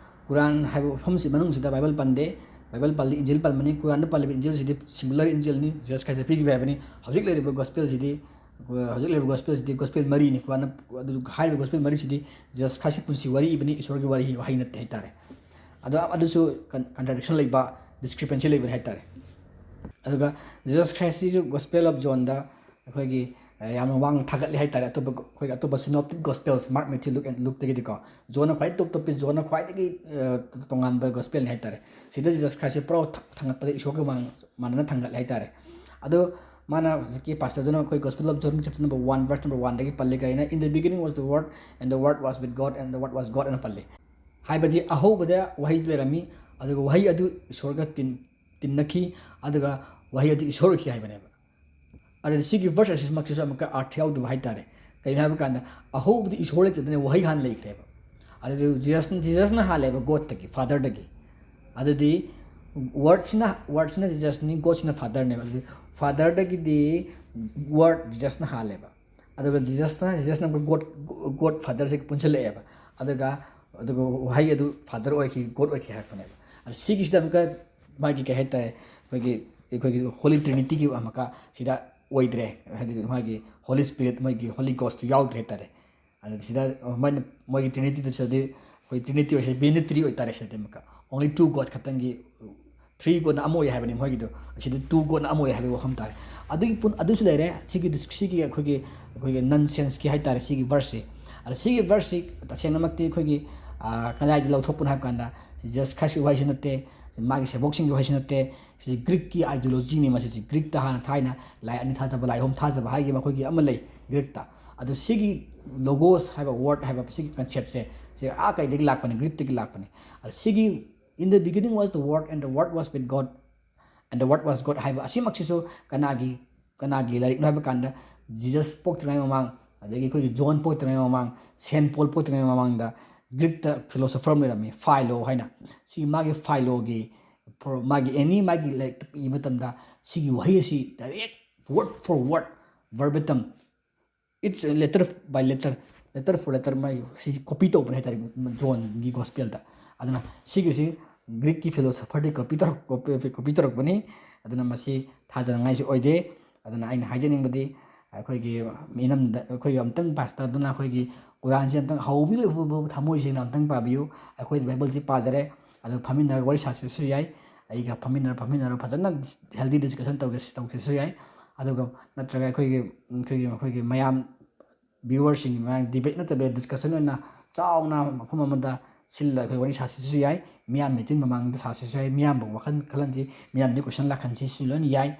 ꯀꯨꯔꯥꯟ ꯍꯥꯏꯕ ꯋꯥꯐꯝꯁꯤ ꯃꯅꯨꯡꯁꯤꯗ ꯕꯥꯏꯕꯜ ꯄꯟꯗꯦ꯫ ꯕꯥꯏꯕꯜ ꯄꯜꯂꯤ, ꯏꯟꯖꯤꯜ ꯄꯟꯕꯅꯤ꯫ ꯀꯨꯔꯥꯟꯗ ꯄꯜꯂꯤꯕ ꯏꯟꯖꯤꯜꯁꯤꯗꯤ ꯁꯤꯡꯒꯨꯂꯔ ꯏꯟꯖꯤꯜꯅꯤ, ꯖꯤꯁꯁ ꯈ꯭ꯔꯥꯏꯁꯇ ꯄꯤꯈꯤꯕ ꯍꯥꯏꯕꯅꯤ꯫ ꯍꯧꯖꯤꯛ ꯂꯩꯔꯤꯕ ꯒꯣꯁꯄꯦꯜꯁꯤꯗꯤ, ꯍꯧꯖꯤꯛ ꯂꯩꯔꯤꯕ ꯒꯣꯁꯄꯦꯜꯁꯤꯗꯤ ꯒꯣꯁꯄꯦꯜ ꯃꯔꯤꯅꯤ꯫ ꯀꯨꯔꯥꯟꯗ, ꯑꯗꯨ ꯍꯥꯏꯔꯤꯕ ꯒꯣꯁꯄꯦꯜ ꯃꯔꯤꯁꯤꯗꯤ ꯖꯤꯁꯁ ꯈ꯭ꯔꯥꯏꯁꯀꯤ ꯄꯨꯟꯁꯤ ꯋꯥꯔꯤ ꯏꯕꯅꯤ, ꯏꯁꯣꯔꯒꯤ ꯋꯥꯔꯤ, ꯋꯥꯍꯩ ꯅꯠꯇꯦ ꯍꯥꯏꯇꯥꯔꯦ꯫ ꯑꯗꯣ ꯑꯗꯨꯁꯨ ꯀꯟ-, ꯀꯟꯇ꯭ꯔꯥꯗꯤꯛꯁꯟ ꯂꯩꯕ, ꯗꯤꯁꯀ꯭ꯔꯤꯄꯦꯟꯁꯤ ꯂꯩꯕꯅꯤ ꯍꯥꯏꯇꯥꯔꯦ꯫ ꯑꯗꯨꯒ ꯖꯤꯁꯁ ꯈ꯭ꯔꯥꯏꯁꯁꯤꯁꯨ ꯒꯣꯁꯄꯦꯜ ꯑꯣꯐ ꯖꯣꯟꯗ ꯑꯩꯈꯣꯏꯒꯤ, ꯑ, ꯌꯥꯝꯅ ꯋꯥꯡꯅ ꯊꯥꯒꯠꯂꯤ ꯍꯥꯏꯇꯥꯔꯦ꯫ ꯑꯇꯣꯞꯄ ꯒꯣ-, ꯑꯩꯈꯣꯏꯒꯤ ꯑꯇꯣꯞꯄ ꯁꯤꯅꯣꯞꯇꯤꯛ ꯒꯣꯁꯄꯦꯜꯁ, ꯃꯥꯔꯛ, ꯃꯦꯊ꯭ꯌꯨ, ꯂꯨꯛ ꯑꯦꯟ ꯂꯨꯛꯇꯒꯤꯗꯤꯀꯣ, ꯖꯣꯟꯅ ꯈ꯭ꯋꯥꯏ ꯇꯣꯞ ꯇꯣꯞꯄꯤ, ꯖꯣꯟꯅ ꯈ꯭ꯋꯥꯏꯗꯒꯤ, ꯑ, ꯇꯣꯉꯥꯟꯕ ꯒꯣꯁꯄꯦꯜꯅꯤ ꯍꯥꯏꯇꯥꯔꯦ꯫ ꯁꯤꯗ ꯖꯤꯁꯁ ꯈ꯭ꯔꯥꯏꯁꯁꯦ ꯄꯨꯔꯥ ꯊ-, ꯊꯥꯡꯒꯠꯄꯗ ꯏꯁꯣꯔꯒ ꯃꯥꯟ-, ꯃꯥꯟꯅꯅ ꯊꯥꯡꯒꯠꯂꯦ ꯍꯥꯏꯇꯥꯔꯦ꯫ ꯑꯗꯣ ꯃꯥꯅ ꯍꯧꯖꯤꯛꯀꯤ ꯄꯥꯁꯇꯔꯗꯨꯅ ꯑꯩꯈꯣꯏ Gospel of John chapter number one, verse number one ꯗꯒꯤ ꯄꯜꯂꯤ꯫ ꯀꯩꯅ, "In the beginning was the Word, and the Word was with God, and the Word was God" ꯑꯅ ꯄꯜꯂꯤ꯫ ꯍꯥꯏꯕꯗꯤ ꯑꯍꯧꯕꯗ ꯋꯥꯍꯩ ꯂꯩꯔꯝꯃꯤ, ꯑꯗꯨꯒ ꯋꯥꯍꯩ ꯑꯗꯨ ꯏꯁꯣꯔꯒ ꯇꯤꯟ-, ꯇꯤꯟꯅꯈꯤ, ꯑꯗꯨꯒ ꯋꯥꯍꯩ ꯑꯗꯨ ꯏꯁꯣꯔ ꯑꯣꯏꯈꯤ ꯍꯥꯏꯕꯅꯦꯕ꯫ ꯑꯗꯨꯅ ꯁꯤꯒꯤ ꯚꯔꯁ ꯑꯁꯤꯃꯛꯁꯤꯁꯨ ꯑꯃꯨꯛꯀ ꯑꯥꯔꯊ ꯌꯥꯎꯗꯕ ꯍꯥꯏꯇꯥꯔꯦ꯫ ꯀꯩꯅꯣ ꯍꯥꯏꯕ ꯀꯥꯟꯗ, ꯑꯍꯧꯕꯗꯤ ꯏꯁꯣꯔ ꯂꯩꯇꯗꯅ ꯋꯥꯍꯩ ꯍꯥꯟꯅ ꯂꯩꯈ꯭ꯔꯦꯕ꯫ ꯑꯗꯨꯗꯤ ꯖꯤꯖꯁ, ꯖꯤꯖꯁꯅ ꯍꯥꯜꯂꯦꯕ ꯒꯣꯗꯇꯒꯤ, ꯐꯥꯗꯔꯗꯒꯤ꯫ ꯑꯗꯨꯗꯤ ꯋꯥꯔꯗꯁꯤꯅ, ꯋꯥꯔꯗꯁꯤꯅ ꯖꯤꯖꯁꯅꯤ, ꯒꯣꯗꯁꯤꯅ ꯐꯥꯗꯔꯅꯦꯕ꯫ ꯑꯗꯨꯗꯤ ꯐꯥꯗꯔꯗꯒꯤꯗꯤ ꯋꯥꯔꯗ ꯖꯤꯖꯁꯅ ꯍꯥꯜꯂꯦꯕ꯫ ꯑꯗꯨꯒ ꯖꯤꯖꯁꯅ, ꯖꯤꯖꯁꯅ ꯑꯃꯨꯛꯀ ꯒꯣꯗ, ꯒꯣꯗ ꯐꯥꯗꯔꯁꯦ ꯄꯨꯟꯁꯤꯜꯂꯛꯑꯦꯕ꯫ ꯑꯗꯨꯒ, ꯑꯗꯨꯒ ꯋꯥꯍꯩ ꯑꯗꯨ ꯐꯥꯗꯔ ꯑꯣꯏꯈꯤ, ꯒꯣꯗ ꯑꯣꯏꯈꯤ ꯍꯥꯏꯔꯛꯄꯅꯦꯕ꯫ ꯑꯗ ꯁꯤꯒꯤꯁꯤꯗ ꯑꯃꯨꯛꯀ ꯃꯥꯒꯤ ꯀꯩ ꯍꯥꯏꯇꯥꯔꯦ, ꯑꯩꯈꯣꯏꯒꯤ, ꯑꯩꯈꯣꯏꯒꯤ ꯍꯣꯂꯤ ꯇ꯭ꯔꯤꯅꯤꯇꯤꯒꯤ ꯑꯃꯨꯛꯀ ꯁꯤꯗ ꯑꯣꯏꯗ꯭ꯔꯦ꯫ ꯍꯥꯏꯗꯤ ꯃꯥꯒꯤ ꯍꯣꯂꯤ ꯁ꯭ꯄꯤꯔꯤꯠ, ꯃꯣꯏꯒꯤ ꯍꯣꯂꯤ ꯒꯣꯁꯇꯨ ꯌꯥꯎꯗ꯭ꯔꯦ ꯍꯥꯏꯇꯥꯔꯦ꯫ ꯑꯗ ꯁꯤꯗ ꯃꯣꯏꯅ, ꯃꯣꯏꯒꯤ ꯇ꯭ꯔꯤꯅꯤꯇꯤꯗ ꯁꯤꯗꯗꯤ ꯑꯩꯈꯣꯏ ꯇ꯭ꯔꯤꯅꯤꯇꯤ ꯑꯣꯏꯁꯦ, ꯕꯤꯅꯤꯇ꯭ꯔꯤ ꯑꯣꯏꯇꯥꯔꯦ ꯁꯤꯗꯗꯤ ꯑꯃꯨꯛꯀ꯫ Only two God ꯈꯛꯇꯪꯒꯤ, ꯊ꯭ꯔꯤ ꯒꯣꯗꯅ ꯑꯃ ꯑꯣꯏ ꯍꯥꯏꯕꯅꯤ ꯃꯣꯏꯒꯤꯗꯣ, ꯑꯁꯤꯗꯤ ꯇꯨ ꯒꯣꯗꯅ ꯑꯃ ꯑꯣꯏ ꯍꯥꯏꯕꯒꯤ ꯋꯥꯐꯝ ꯇꯥꯔꯦ꯫ ꯑꯗꯨꯒꯤ ꯄꯨꯟ-, ꯑꯗꯨꯁꯨ ꯂꯩꯔꯦ꯫ ꯁꯤꯒꯤ ꯗꯤꯁ-, ꯁꯤꯒꯤ ꯑꯩꯈꯣꯏꯒꯤ, ꯑꯩꯈꯣꯏꯒꯤ ꯅꯟ ꯁꯦꯟꯁꯀꯤ ꯍꯥꯏꯇꯥꯔꯦ, ꯁꯤꯒꯤ ꯚꯔꯁꯁꯤ꯫ ꯑꯗ ꯁꯤꯒꯤ ꯚꯔꯁꯁꯤ ꯇꯁꯦꯡꯅꯃꯛꯇꯤ ꯑꯩꯈꯣꯏꯒꯤ, ꯑꯥ, ꯀꯗꯥꯏꯗ ꯂꯧꯊꯣꯛꯄꯅꯣ ꯍꯥꯏꯕ ꯀꯥꯟꯗ, ꯁꯤ ꯖꯤꯖꯁ ꯈ꯭ꯔꯥꯏꯁꯀꯤ ꯋꯥꯍꯩꯁꯨ ꯅꯠꯇꯦ, ꯁꯤ ꯃꯥꯒꯤ ꯁꯦꯕꯣꯛꯁꯤꯡꯒꯤ ꯋꯥꯍꯩꯁꯨ ꯅꯠꯇꯦ, ꯁꯤ ꯒ꯭ꯔꯤꯛꯀꯤ ideologyꯅꯤ꯫ ꯃꯁꯤꯁꯤ ꯒ꯭ꯔꯤꯛꯇ ꯍꯥꯟꯅ ꯊꯥꯏꯅ ꯂꯥꯏ ꯑꯅꯤ ꯊꯥꯖꯕ, ꯂꯥꯏ ꯑꯍꯨꯝ ꯊꯥꯖꯕ ꯍꯥꯏꯒꯤ ꯃꯈꯣꯏꯒꯤ ꯑꯃ ꯂꯩ ꯒ꯭ꯔꯤꯛꯇ꯫ ꯑꯗꯣ ꯁꯤꯒꯤ ꯂꯣꯒꯣꯁ ꯍꯥꯏꯕ ꯋꯥꯔꯗ ꯍꯥꯏꯕ ꯁꯤꯒꯤ ꯀꯟꯁꯦꯞꯁꯦ, ꯁꯤ ꯑꯥ ꯀꯩꯗꯒꯤ ꯂꯥꯛꯄꯅꯤ? ꯒ꯭ꯔꯤꯛꯇꯒꯤ ꯂꯥꯛꯄꯅꯤ꯫ ꯑꯗꯣ ꯁꯤꯒꯤ "In the beginning was the Word, and the Word was with God, and the Word was God" ꯍꯥꯏꯕ ꯑꯁꯤꯃꯛꯁꯤꯁꯨ ꯀꯅꯥꯒꯤ, ꯀꯅꯥꯒꯤ ꯂꯥꯏꯔꯤꯛꯅꯣ ꯍꯥꯏꯕ ꯀꯥꯟꯗ, ꯖꯤꯖꯁ ꯄꯣꯛꯇ꯭ꯔꯤꯉꯩ ꯃꯃꯥꯡ, ꯑꯗꯒꯤ ꯑꯩꯈꯣꯏꯒꯤ ꯖꯣꯟ ꯄꯣꯛꯇ꯭ꯔꯤꯉꯩ ꯃꯃꯥꯡ, ꯁꯦꯟ ꯄꯣꯜ ꯄꯣꯛꯇ꯭ꯔꯤꯉꯩ ꯃꯃꯥꯡꯗ ꯒ꯭ꯔꯤꯛꯇ ꯐꯤꯂꯣꯁꯣꯐꯔ ꯑꯃ ꯂꯩꯔꯝꯃꯤ, ꯐꯥꯏꯂꯣ ꯍꯥꯏꯅ꯫ ꯁꯤ ꯃꯥꯒꯤ ꯐꯥꯏꯂꯣꯒꯤ, ꯃꯥꯒꯤ ꯑꯦꯅꯤ ꯃꯥꯒꯤ ꯂꯥꯏꯔꯤꯛꯇ ꯏꯕ ꯃꯇꯝꯗ ꯁꯤꯒꯤ ꯋꯥꯍꯩ ꯑꯁꯤ direct word for word, verbatim, it's letter by letter, letter for letter ꯃꯥꯒꯤ ꯁꯤ ꯀꯣꯄꯤ ꯇꯧꯕꯅꯦ ꯍꯥꯏꯇꯥꯔꯦ ꯖꯣꯟꯒꯤ ꯒꯣꯁꯄꯦꯜꯗ꯫ ꯑꯗꯨꯅ ꯁꯤꯒꯤꯁꯤ ꯒ꯭ꯔꯤꯛꯀꯤ ꯐꯤꯂꯣꯁꯣꯐꯔꯗꯤ ꯀꯣꯄꯤ ꯇꯧꯔꯛ ꯀꯣꯄꯤ ꯇꯧꯔꯛꯄꯅꯤ꯫ ꯑꯗꯨꯅ ꯃꯁꯤ ꯊꯥꯖꯅꯉꯥꯏꯁꯨ ꯑꯣꯏꯗꯦ꯫ ꯑꯗꯨꯅ ꯑꯩꯅ ꯍꯥꯏꯖꯅꯤꯡꯕꯗꯤ ꯑꯩꯈꯣꯏꯒꯤ ꯃꯤꯅꯝꯗ ꯑꯩꯈꯣꯏꯒꯤ ꯑꯝꯇꯪ ꯄꯥꯁꯇꯔꯗꯨꯅ ꯑꯩꯈꯣꯏꯒꯤ ꯀꯨꯔꯥꯟꯁꯦ ꯑꯝꯇꯪ ꯍꯧꯕꯗꯒꯤ ꯂꯣꯏꯐꯥꯎꯕ ꯊꯃꯣꯏ ꯁꯦꯡꯅ ꯑꯝꯇꯪ ꯄꯥꯕꯤꯌꯨ꯫ ꯑꯩꯈꯣꯏꯗꯤ ꯕꯥꯏꯕꯜꯁꯤ ꯄꯥꯖꯔꯦ, ꯑꯗꯨ ꯐꯝꯃꯤꯟꯅꯔꯒ ꯋꯥꯔꯤ ꯁꯥꯁꯤꯁꯨ ꯌꯥꯏ, ꯑꯩꯒ ꯐꯝꯃꯤꯟꯅꯔ ꯐꯝꯃꯤꯟꯅꯔ ꯐꯖꯅ healthy discussion ꯇꯧꯒꯦ ꯇꯧꯁꯤꯁꯨ ꯌꯥꯏ꯫ ꯑꯗꯨꯒ ꯅꯠꯇ꯭ꯔꯒ ꯑꯩꯈꯣꯏꯒꯤ ꯑꯩꯈꯣꯏꯒꯤ ꯑꯩꯈꯣꯏꯒꯤ ꯃꯌꯥꯝ viewerꯁꯤꯡꯒꯤ ꯃꯃꯥꯡ debate ꯅꯠꯇꯕ discussion ꯑꯣꯏꯅ ꯆꯥꯎꯅ ꯃꯐꯝ ꯑꯃꯗ ꯁꯤꯜꯂ ꯑꯩꯈꯣꯏ ꯋꯥꯔꯤ ꯁꯥꯁꯤꯁꯨ ꯌꯥꯏ, ꯃꯤꯌꯥꯝ meeting ꯃꯃꯥꯡꯗ ꯁꯥꯁꯤꯁꯨ ꯌꯥꯏ, ꯃꯤꯌꯥꯝꯕꯨ ꯋꯥꯈꯜ ꯈꯜꯍꯟꯁꯤ, ꯃꯤꯌꯥꯝꯗ question ꯂꯥꯛꯍꯟꯁꯤꯁꯨ ꯂꯣꯏꯅ ꯌꯥꯏ꯫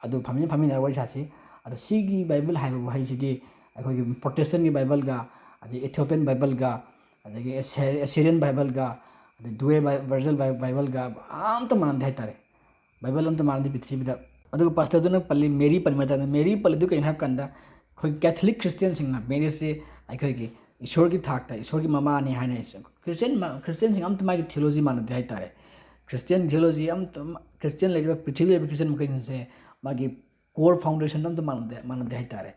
ꯑꯗꯨ ꯐꯝꯃꯤꯟ ꯐꯝꯃꯤꯟꯅꯔ ꯋꯥꯔꯤ ꯁꯥꯁꯤ꯫ ꯑꯗꯣ ꯁꯤꯒꯤ ꯕꯥꯏꯕꯜ ꯍꯥꯏꯕ ꯋꯥꯍꯩꯁꯤꯗꯤ ꯑꯩꯈꯣꯏꯒꯤ ꯄ꯭ꯔꯣꯇꯦꯁꯇꯦꯟꯒꯤ ꯕꯥꯏꯕꯜꯒ, ꯑꯗꯒꯤ ꯏꯊꯤꯌꯣꯄꯤꯌꯟ ꯕꯥꯏꯕꯜꯒ, ꯑꯗꯒꯤ ꯑꯦꯁꯦꯔꯤꯌꯟ ꯕꯥꯏꯕꯜꯒ, ꯑꯗꯩ ꯗꯨꯋꯦ ꯚꯔꯖꯜ ꯕꯥꯏꯕꯜꯒ ꯑꯝꯇ ꯃꯥꯟꯅꯗꯦ ꯍꯥꯏꯇꯥꯔꯦ꯫ ꯕꯥꯏꯕꯜ ꯑꯝꯇ ꯃꯥꯟꯅꯗꯦ ꯄ꯭ꯔꯤꯊꯤꯕꯤꯗ꯫ ꯑꯗꯨꯒ ꯄꯥꯁꯇꯔꯗꯨꯅ ꯄꯜꯂꯤ, ꯃꯦꯔꯤ ꯄꯟꯕ ꯃꯇꯝꯗ, ꯃꯦꯔꯤ ꯄꯜꯂꯤꯗꯨ ꯀꯩꯅꯣ ꯍꯥꯏꯕ ꯀꯥꯟꯗ ꯑꯩꯈꯣꯏ ꯀꯦꯊꯂꯤꯛ ꯈ꯭ꯔꯤꯁꯇꯤꯌꯥꯟꯁꯤꯡꯅ ꯃꯦꯔꯤꯁꯦ ꯑꯩꯈꯣꯏꯒꯤ ꯏꯁꯣꯔꯒꯤ ꯊꯥꯛꯇ, ꯏꯁꯣꯔꯒꯤ ꯃꯃꯥꯅꯤ ꯍꯥꯏꯅ ꯈ꯭ꯔꯤꯁꯇꯤꯌꯥꯟ ꯈ꯭ꯔꯤꯁꯇꯤꯌꯥꯟꯁꯤꯡ ꯑꯝꯇ ꯃꯥꯒꯤ ꯊꯤꯑꯣꯂꯣꯖꯤ ꯃꯥꯟꯅꯗꯦ ꯍꯥꯏꯇꯥꯔꯦ꯫ ꯈ꯭ꯔꯤꯁꯇꯤꯌꯥꯟ ꯊꯤꯑꯣꯂꯣꯖꯤ ꯑꯝꯇ, ꯈ꯭ꯔꯤꯁꯇꯤꯌꯥꯟ ꯂꯩꯔꯤꯕ ꯄ꯭ꯔꯤꯊꯤꯕꯤꯗ ꯂꯩꯔꯤꯕ ꯈ꯭ꯔꯤꯁꯇꯤꯌꯥꯟ ꯃꯈꯩꯁꯤꯡꯁꯦ ꯃꯥꯒꯤ core foundationꯗ ꯑꯝꯇ ꯃꯥꯟꯅꯗꯦ ꯃꯥꯟꯅꯗꯦ ꯍꯥꯏꯇꯥꯔꯦ꯫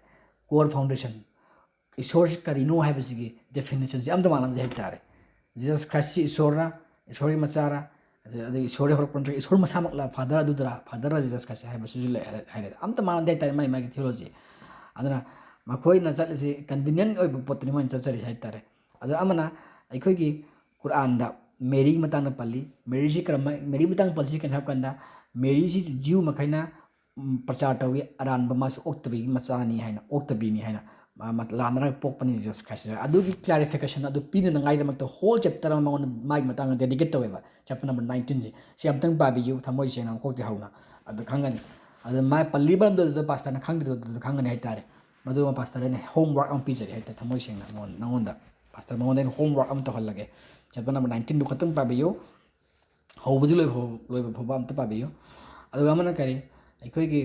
Core foundation, ꯏꯁꯣꯔꯁꯤ ꯀꯔꯤꯅꯣ ꯍꯥꯏꯕꯁꯤꯒꯤ definitionꯁꯤ ꯑꯝꯇ ꯃꯥꯟꯅꯗꯦ ꯍꯥꯏꯕ ꯇꯥꯔꯦ꯫ Jesus Christꯁꯤ ꯏꯁꯣꯔꯔ, ꯏꯁꯣꯔꯒꯤ ꯃꯆꯥꯔ, ꯑꯗꯩ, ꯑꯗꯩ ꯏꯁꯣꯔꯒꯤ ꯍꯧꯔꯛꯄ ꯅꯠꯇ꯭ꯔꯒ ꯏꯁꯣꯔ ꯃꯁꯥꯃꯛꯂ, Father ꯑꯗꯨꯗꯔ, Fatherꯔ Jesus Christ ꯍꯥꯏꯕꯁꯤꯁꯨ ꯂꯩ ꯍꯥꯏꯔꯦ꯫ ꯑꯝꯇ ꯃꯥꯟꯅꯗꯦ ꯍꯥꯏꯇꯥꯔꯦ ꯃꯥꯒꯤ, ꯃꯥꯒꯤ theology꯫ ꯑꯗꯨꯅ ꯃꯈꯣꯏꯅ ꯆꯠꯂꯤꯁꯤ convenient ꯑꯣꯏꯕ ꯄꯣꯠꯇꯨꯅꯤ ꯃꯣꯏꯅ ꯆꯠꯆꯔꯤ ꯍꯥꯏꯇꯥꯔꯦ꯫ ꯑꯗꯣ ꯑꯃꯅ ꯑꯩꯈꯣꯏꯒꯤ ꯀꯨꯔꯥꯟꯗ ꯃꯦꯔꯤꯒꯤ ꯃꯇꯥꯡꯗ ꯄꯜꯂꯤ꯫ ꯃꯦꯔꯤꯁꯤ ꯀꯔꯝꯕ, ꯃꯦꯔꯤꯒꯤ ꯃꯇꯥꯡꯗ ꯄꯜꯂꯤꯁꯤ ꯀꯩꯅꯣ ꯍꯥꯏꯕ ꯀꯥꯟꯗ, ꯃꯦꯔꯤꯁꯤ ꯖ꯭ꯌꯨ ꯃꯈꯩꯅ ꯎꯝ, ꯄ꯭ꯔꯆꯥꯔ ꯇꯧꯏ, ꯑꯔꯥꯟꯕ ꯃꯥꯁꯨ ꯑꯣꯛꯇꯕꯤꯒꯤ ꯃꯆꯥꯅꯤ ꯍꯥꯏꯅ, ꯑꯣꯛꯇꯕꯤꯅꯤ ꯍꯥꯏꯅ, ꯃꯥ, ꯃꯥ ꯂꯥꯟꯅꯔꯒ ꯄꯣꯛꯄꯅꯤ Jesus Christ꯫ ꯑꯗꯨꯒꯤ clarification ꯑꯗꯨ ꯄꯤꯅꯅꯉꯥꯏꯗꯃꯛꯇ whole chapter ꯑꯃ ꯃꯉꯣꯟꯗ ꯃꯥꯒꯤ ꯃꯇꯥꯡꯗ dedicate ꯇꯧꯋꯦꯕ, chapter number nineteenꯁꯦ꯫ ꯁꯤ ꯑꯝꯇꯪ ꯄꯥꯕꯤꯌꯨ, ꯊꯃꯣꯏ ꯁꯦꯡꯅ ꯃꯀꯣꯛꯇꯒꯤ ꯍꯧꯅ, ꯑꯗꯨ ꯈꯪꯒꯅꯤ꯫ ꯑꯗꯨ ꯃꯥ ꯄꯜꯂꯤꯕ ꯂꯝꯗꯣ ꯑꯗꯨꯗ ꯄꯥꯁꯇꯔꯅ ꯈꯪꯗ꯭ꯔꯤꯗꯣ ꯑꯗꯨꯗ ꯈꯪꯒꯅꯤ ꯍꯥꯏꯇꯥꯔꯦ꯫ ꯃꯗꯨ ꯑꯃ ꯄꯥꯁꯇꯔꯗ ꯑꯩꯅ homework ꯑꯃ ꯄꯤꯖꯔꯤ ꯍꯥꯏꯇꯥꯔꯦ, ꯊꯃꯣꯏ ꯁꯦꯡꯅ ꯅꯉꯣꯟ-, ꯅꯉꯣꯟꯗ꯫ ꯄꯥꯁꯇꯔ ꯃꯉꯣꯟꯗ ꯑꯩꯅ homework ꯑꯃ ꯇꯧꯍꯜꯂꯒꯦ꯫ Chapter number nineteen ꯗꯨ ꯈꯛꯇꯪ ꯄꯥꯕꯤꯌꯨ꯫ ꯍꯧꯕꯗꯤ ꯂꯣꯏꯕ ꯐꯥꯎ-, ꯂꯣꯏꯕ ꯐꯥꯎꯕ ꯑꯝꯇ ꯄꯥꯕꯤꯌꯨ꯫ ꯑꯗꯨꯒ ꯑꯃꯅ ꯀꯔꯤ? ꯑꯩꯈꯣꯏꯒꯤ,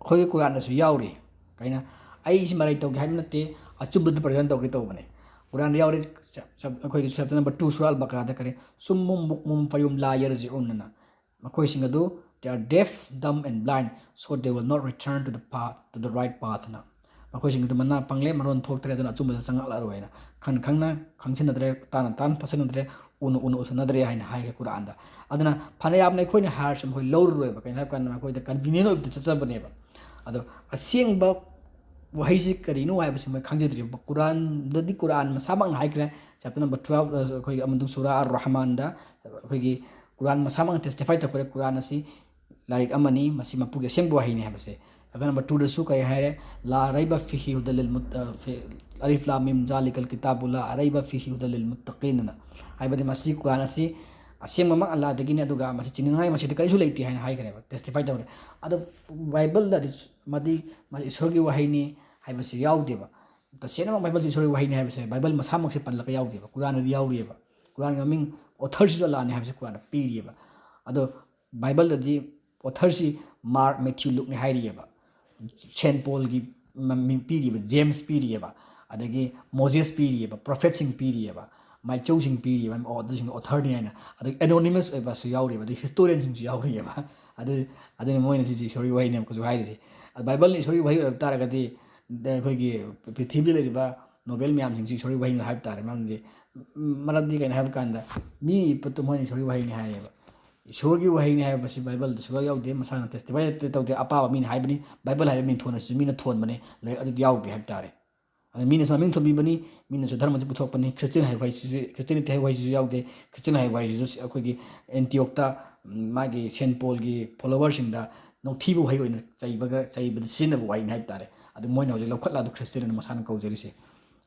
ꯑꯩꯈꯣꯏꯒꯤ ꯀꯨꯔꯥꯟꯗꯁꯨ ꯌꯥꯎꯔꯤ꯫ ꯀꯩꯅꯣ? ꯑꯩꯁꯤ ꯃꯔꯩ ꯇꯧꯒꯦ ꯍꯥꯏꯕ ꯅꯠꯇꯦ, ꯑꯆꯨꯝꯕꯗꯨ present ꯇꯧꯒꯦ ꯇꯧꯕꯅꯦ꯫ ꯀꯨꯔꯥꯟꯗ ꯌꯥꯎꯔꯤ꯫ ꯑꯩꯈꯣꯏꯒꯤ ꯆꯦꯞꯇꯔ ꯅꯝꯕꯔ ꯇꯨ ꯁꯨꯔꯥ ꯑꯜ ꯕꯀꯔꯥꯗ ꯀꯔꯤ, ꯁꯨꯝꯃꯨꯝ ꯕꯨꯛꯃꯨꯝ ꯐꯌꯨꯝ ꯂꯥ ꯌꯔꯖꯤꯎꯟ ꯑꯅ꯫ ꯃꯈꯣꯏꯁꯤꯡ ꯑꯗꯨ, they are deaf, dumb and blind, so they will not return to the path, to the right path ꯑꯅ꯫ ꯃꯈꯣꯏꯁꯤꯡ ꯑꯗꯨ ꯃꯅꯥ ꯄꯪꯂꯦ, ꯃꯔꯣꯟ ꯊꯣꯛꯇ꯭ꯔꯦ, ꯑꯗꯨꯅ ꯑꯆꯨꯝꯕꯗ ꯆꯪꯂꯛꯂꯔꯣꯏꯅ꯫ ꯈꯪꯅ ꯈꯪꯅ ꯈꯪꯁꯤꯟꯅꯗ꯭ꯔꯦ, ꯇꯥꯅ ꯇꯥꯅ ꯇꯥꯁꯤꯟꯅꯗ꯭ꯔꯦ, ꯎꯅ ꯎꯅ ꯎꯁꯤꯟꯅꯗ꯭ꯔꯦ ꯍꯥꯏꯅ ꯍꯥꯏꯈ꯭ꯔꯦ ꯀꯨꯔꯥꯟꯗ꯫ ꯑꯗꯨꯅ ꯐꯅ ꯌꯥꯝꯅ ꯑꯩꯈꯣꯏꯅ ꯍꯥꯏꯔꯁꯨ ꯃꯈꯣꯏ ꯂꯧꯔꯔꯣꯏꯕ꯫ ꯀꯩꯅꯣ ꯍꯥꯏꯕ ꯀꯥꯟꯗ ꯃꯈꯣꯏꯗ ꯀꯟꯚꯤꯅꯤꯌꯦꯟ ꯑꯣꯏꯕꯗ ꯆꯠꯆꯕꯅꯦꯕ꯫ ꯑꯗꯣ ꯑꯁꯦꯡꯕ ꯋꯥꯍꯩꯁꯤ ꯀꯔꯤꯅꯣ ꯍꯥꯏꯕꯁꯤ ꯃꯣꯏ ꯈꯪꯖꯗ꯭ꯔꯤꯕ꯫ ꯀꯨꯔꯥꯟꯗꯗꯤ ꯀꯨꯔꯥꯟ ꯃꯁꯥꯃꯛꯅ ꯍꯥꯏꯈ꯭ꯔꯦ, ꯆꯦꯞꯇꯔ ꯅꯝꯕꯔ ꯇꯨꯋꯦꯜꯐ, ꯑꯩꯈꯣꯏꯒꯤ ꯑꯃꯗꯤ ꯁꯨꯔꯥ ꯑꯔ ꯔꯍꯃꯥꯟꯗ ꯑꯩꯈꯣꯏꯒꯤ ꯀꯨꯔꯥꯟ ꯃꯁꯥꯃꯛꯅ ꯇꯦꯁꯇꯤꯐꯥꯏ ꯇꯧꯈ꯭ꯔꯦ, ꯀꯨꯔꯥꯟ ꯑꯁꯤ ꯂꯥꯏꯔꯤꯛ ꯑꯃꯅꯤ, ꯃꯁꯤ ꯃꯄꯨꯒꯤ ꯑꯁꯦꯡꯕ ꯋꯥꯍꯩꯅꯤ ꯍꯥꯏꯕꯁꯦ꯫ ꯆꯦꯞꯇꯔ ꯅꯝꯕꯔ ꯇꯨꯗꯁꯨ ꯀꯔꯤ ꯍꯥꯏꯔꯦ? ꯂꯥ ꯔꯩꯕ ꯐꯤꯍꯤ ꯍꯨꯗꯜ ꯂꯤꯜ ꯃꯨꯠ-, ꯑ, ꯐꯤ-, ꯑꯂꯤꯐ ꯂꯥꯝ ꯃꯤꯝ ꯖꯥꯂꯤꯀꯜ ꯀꯤꯇꯥꯕꯨ ꯂꯥ ꯔꯩꯕ ꯐꯤꯍꯤ ꯍꯨꯗꯜ ꯂꯤꯜ ꯃꯨꯠꯇꯀꯤꯟ ꯑꯅ꯫ ꯍꯥꯏꯕꯗꯤ ꯃꯁꯤ ꯀꯨꯔꯥꯟ ꯑꯁꯤ ꯑꯁꯦꯡꯕꯃꯛ ꯑꯜꯂꯥꯗꯒꯤꯅꯤ, ꯑꯗꯨꯒ ꯃꯁꯤ ꯆꯤꯡꯅꯅꯤꯡꯉꯥꯏ ꯃꯁꯤꯗ ꯀꯔꯤꯁꯨ ꯂꯩꯇꯦ ꯍꯥꯏꯅ ꯍꯥꯏꯈ꯭ꯔꯦꯕ, ꯇꯦꯁꯇꯤꯐꯥꯏ ꯇꯧꯔꯦ꯫ ꯑꯗꯣ ꯕꯥꯏꯕꯜꯗꯗꯤ ꯃꯗꯤ, ꯃꯁꯤ ꯏꯁꯣꯔꯒꯤ ꯋꯥꯍꯩꯅꯤ ꯍꯥꯏꯕꯁꯤ ꯌꯥꯎꯗꯦꯕ꯫ ꯇꯁꯦꯡꯅꯃꯛ ꯕꯥꯏꯕꯜꯁꯤ ꯏꯁꯣꯔꯒꯤ ꯋꯥꯍꯩꯅꯤ ꯍꯥꯏꯕꯁꯦ ꯕꯥꯏꯕꯜ ꯃꯁꯥꯃꯛꯁꯦ ꯄꯜꯂꯒ ꯌꯥꯎꯗꯦꯕ, ꯀꯨꯔꯥꯟꯗꯗꯤ ꯌꯥꯎꯔꯤꯑꯕ꯫ ꯀꯨꯔꯥꯟꯒꯤ ꯃꯃꯤꯡ, ꯑꯣꯊꯔꯁꯤꯁꯨ ꯑꯜꯂꯥꯅꯤ ꯍꯥꯏꯕꯁꯦ ꯀꯨꯔꯥꯟꯗ ꯄꯤꯔꯤꯑꯕ꯫ ꯑꯗꯣ ꯕꯥꯏꯕꯜꯗꯗꯤ ꯑꯣꯊꯔꯁꯤ ꯃꯥꯔꯛ, ꯃꯦꯊ꯭ꯌꯨ, ꯂꯨꯛꯅꯤ ꯍꯥꯏꯔꯤꯑꯕ꯫ ꯁꯦꯟ ꯄꯣꯜꯒꯤ ꯃꯃꯤꯡ ꯄꯤꯔꯤꯕ, ꯖꯦꯝꯁ ꯄꯤꯔꯤꯑꯕ, ꯑꯗꯒꯤ ꯃꯣꯖꯦꯁ ꯄꯤꯔꯤꯑꯕ, ꯄ꯭ꯔꯣꯐꯦꯠꯁꯤꯡ ꯄꯤꯔꯤꯑꯕ, ꯃꯥꯏꯆꯧꯁꯤꯡ ꯄꯤꯔꯤꯑꯕ, ꯑꯣ, ꯑꯗꯨꯁꯤꯡ ꯑꯣꯊꯔꯅꯤ ꯍꯥꯏꯅ, ꯑꯗꯒꯤ ꯑꯦꯅꯣꯅꯤꯃꯁ ꯑꯣꯏꯕꯁꯨ ꯌꯥꯎꯔꯤꯕ, ꯑꯗꯒꯤ ꯍꯤꯁꯇꯣꯔꯤꯌꯟꯁꯤꯡꯁꯨ ꯌꯥꯎꯔꯤꯑꯕ꯫ ꯑꯗꯨ, ꯑꯗꯨꯅ ꯃꯣꯏꯅ ꯁꯤꯁꯤ ꯏꯁꯣꯔꯒꯤ ꯋꯥꯍꯩꯅꯦꯕ ꯀꯩꯁꯨ ꯍꯥꯏꯔꯤꯁꯦ꯫ ꯑꯗ ꯕꯥꯏꯕꯜꯅ ꯏꯁꯣꯔꯒꯤ ꯋꯥꯍꯩ ꯑꯣꯏꯕ ꯇꯥꯔꯒꯗꯤ, ꯑꯗ ꯑꯩꯈꯣꯏꯒꯤ ꯄ꯭ꯔꯤꯊꯤꯕꯤꯗ ꯂꯩꯔꯤꯕ ꯅꯣꯕꯦꯜ ꯃꯌꯥꯝꯁꯤꯡꯁꯤ ꯏꯁꯣꯔꯒꯤ ꯋꯥꯍꯩꯅꯤ ꯍꯥꯏꯕ ꯇꯥꯔꯦ꯫ ꯃꯔꯝꯗꯤ, ꯃꯔꯝꯗꯤ ꯀꯩꯅꯣ ꯍꯥꯏꯕ ꯀꯥꯟꯗ, ꯃꯤ ꯄꯣꯠꯇꯨ ꯃꯣꯏꯅ ꯏꯁꯣꯔꯒꯤ ꯋꯥꯍꯩꯅꯤ ꯍꯥꯏꯌꯦꯕ꯫ ꯏꯁꯣꯔꯒꯤ ꯋꯥꯍꯩꯅꯤ ꯍꯥꯏꯕꯁꯤ ꯕꯥꯏꯕꯜꯗ ꯁꯨꯛꯌꯥꯎ ꯌꯥꯎꯗꯦ, ꯃꯁꯥꯅ ꯇꯦꯁꯇꯤꯐꯥꯏ ꯇꯧꯗꯦ, ꯑꯄꯥꯕ ꯃꯤꯅ ꯍꯥꯏꯕꯅꯤ, ꯕꯥꯏꯕꯜ ꯍꯥꯏꯕ ꯃꯤꯡꯊꯣꯟ ꯑꯁꯤꯁꯨ ꯃꯤꯅ ꯊꯣꯟꯕꯅꯤ, ꯂꯥꯏꯔꯤꯛ ꯑꯗꯨꯗꯤ ꯌꯥꯎꯗꯦ ꯍꯥꯏꯕ ꯇꯥꯔꯦ꯫ ꯑꯗ ꯃꯤꯅꯁꯨ ꯃꯃꯤꯡ ꯊꯣꯟꯕꯤꯕꯅꯤ, ꯃꯤꯅꯁꯨ ꯙꯔꯃꯁꯤ ꯄꯨꯊꯣꯛꯄꯅꯤ, ꯈ꯭ꯔꯤꯁꯇꯤꯌꯟ ꯍꯥꯏꯕ ꯋꯥꯍꯩꯁꯤꯁꯨ, ꯈ꯭ꯔꯤꯁꯇꯤꯌꯟꯅꯤꯇꯤ ꯍꯥꯏꯕ ꯋꯥꯍꯩꯁꯤꯁꯨ ꯌꯥꯎꯗꯦ꯫ ꯈ꯭ꯔꯤꯁꯇꯤꯌꯟ ꯍꯥꯏꯕ ꯋꯥꯍꯩꯁꯤꯁꯨ ꯑꯩꯈꯣꯏꯒꯤ ꯑꯦꯟꯇꯤꯌꯣꯛꯇ, ꯎꯝ, ꯃꯥꯒꯤ ꯁꯦꯟ ꯄꯣꯜꯒꯤ ꯐꯣꯂꯣꯋꯔꯁꯤꯡꯗ ꯅꯣꯛꯊꯤꯕ ꯋꯥꯍꯩ ꯑꯣꯏꯅ ꯆꯩꯕꯒ, ꯆꯩꯕꯗ ꯁꯤꯖꯤꯟꯅꯕ ꯋꯥꯍꯩꯅꯤ ꯍꯥꯏꯕ ꯇꯥꯔꯦ꯫ ꯑꯗꯨ ꯃꯣꯏꯅ ꯍꯧꯖꯤꯛ ꯂꯧꯈꯠꯂ ꯑꯗꯨ ꯈ꯭ꯔꯤꯁꯇꯤꯌꯟ ꯑꯅ ꯃꯁꯥꯅ ꯀꯧꯖꯔꯤꯁꯦ꯫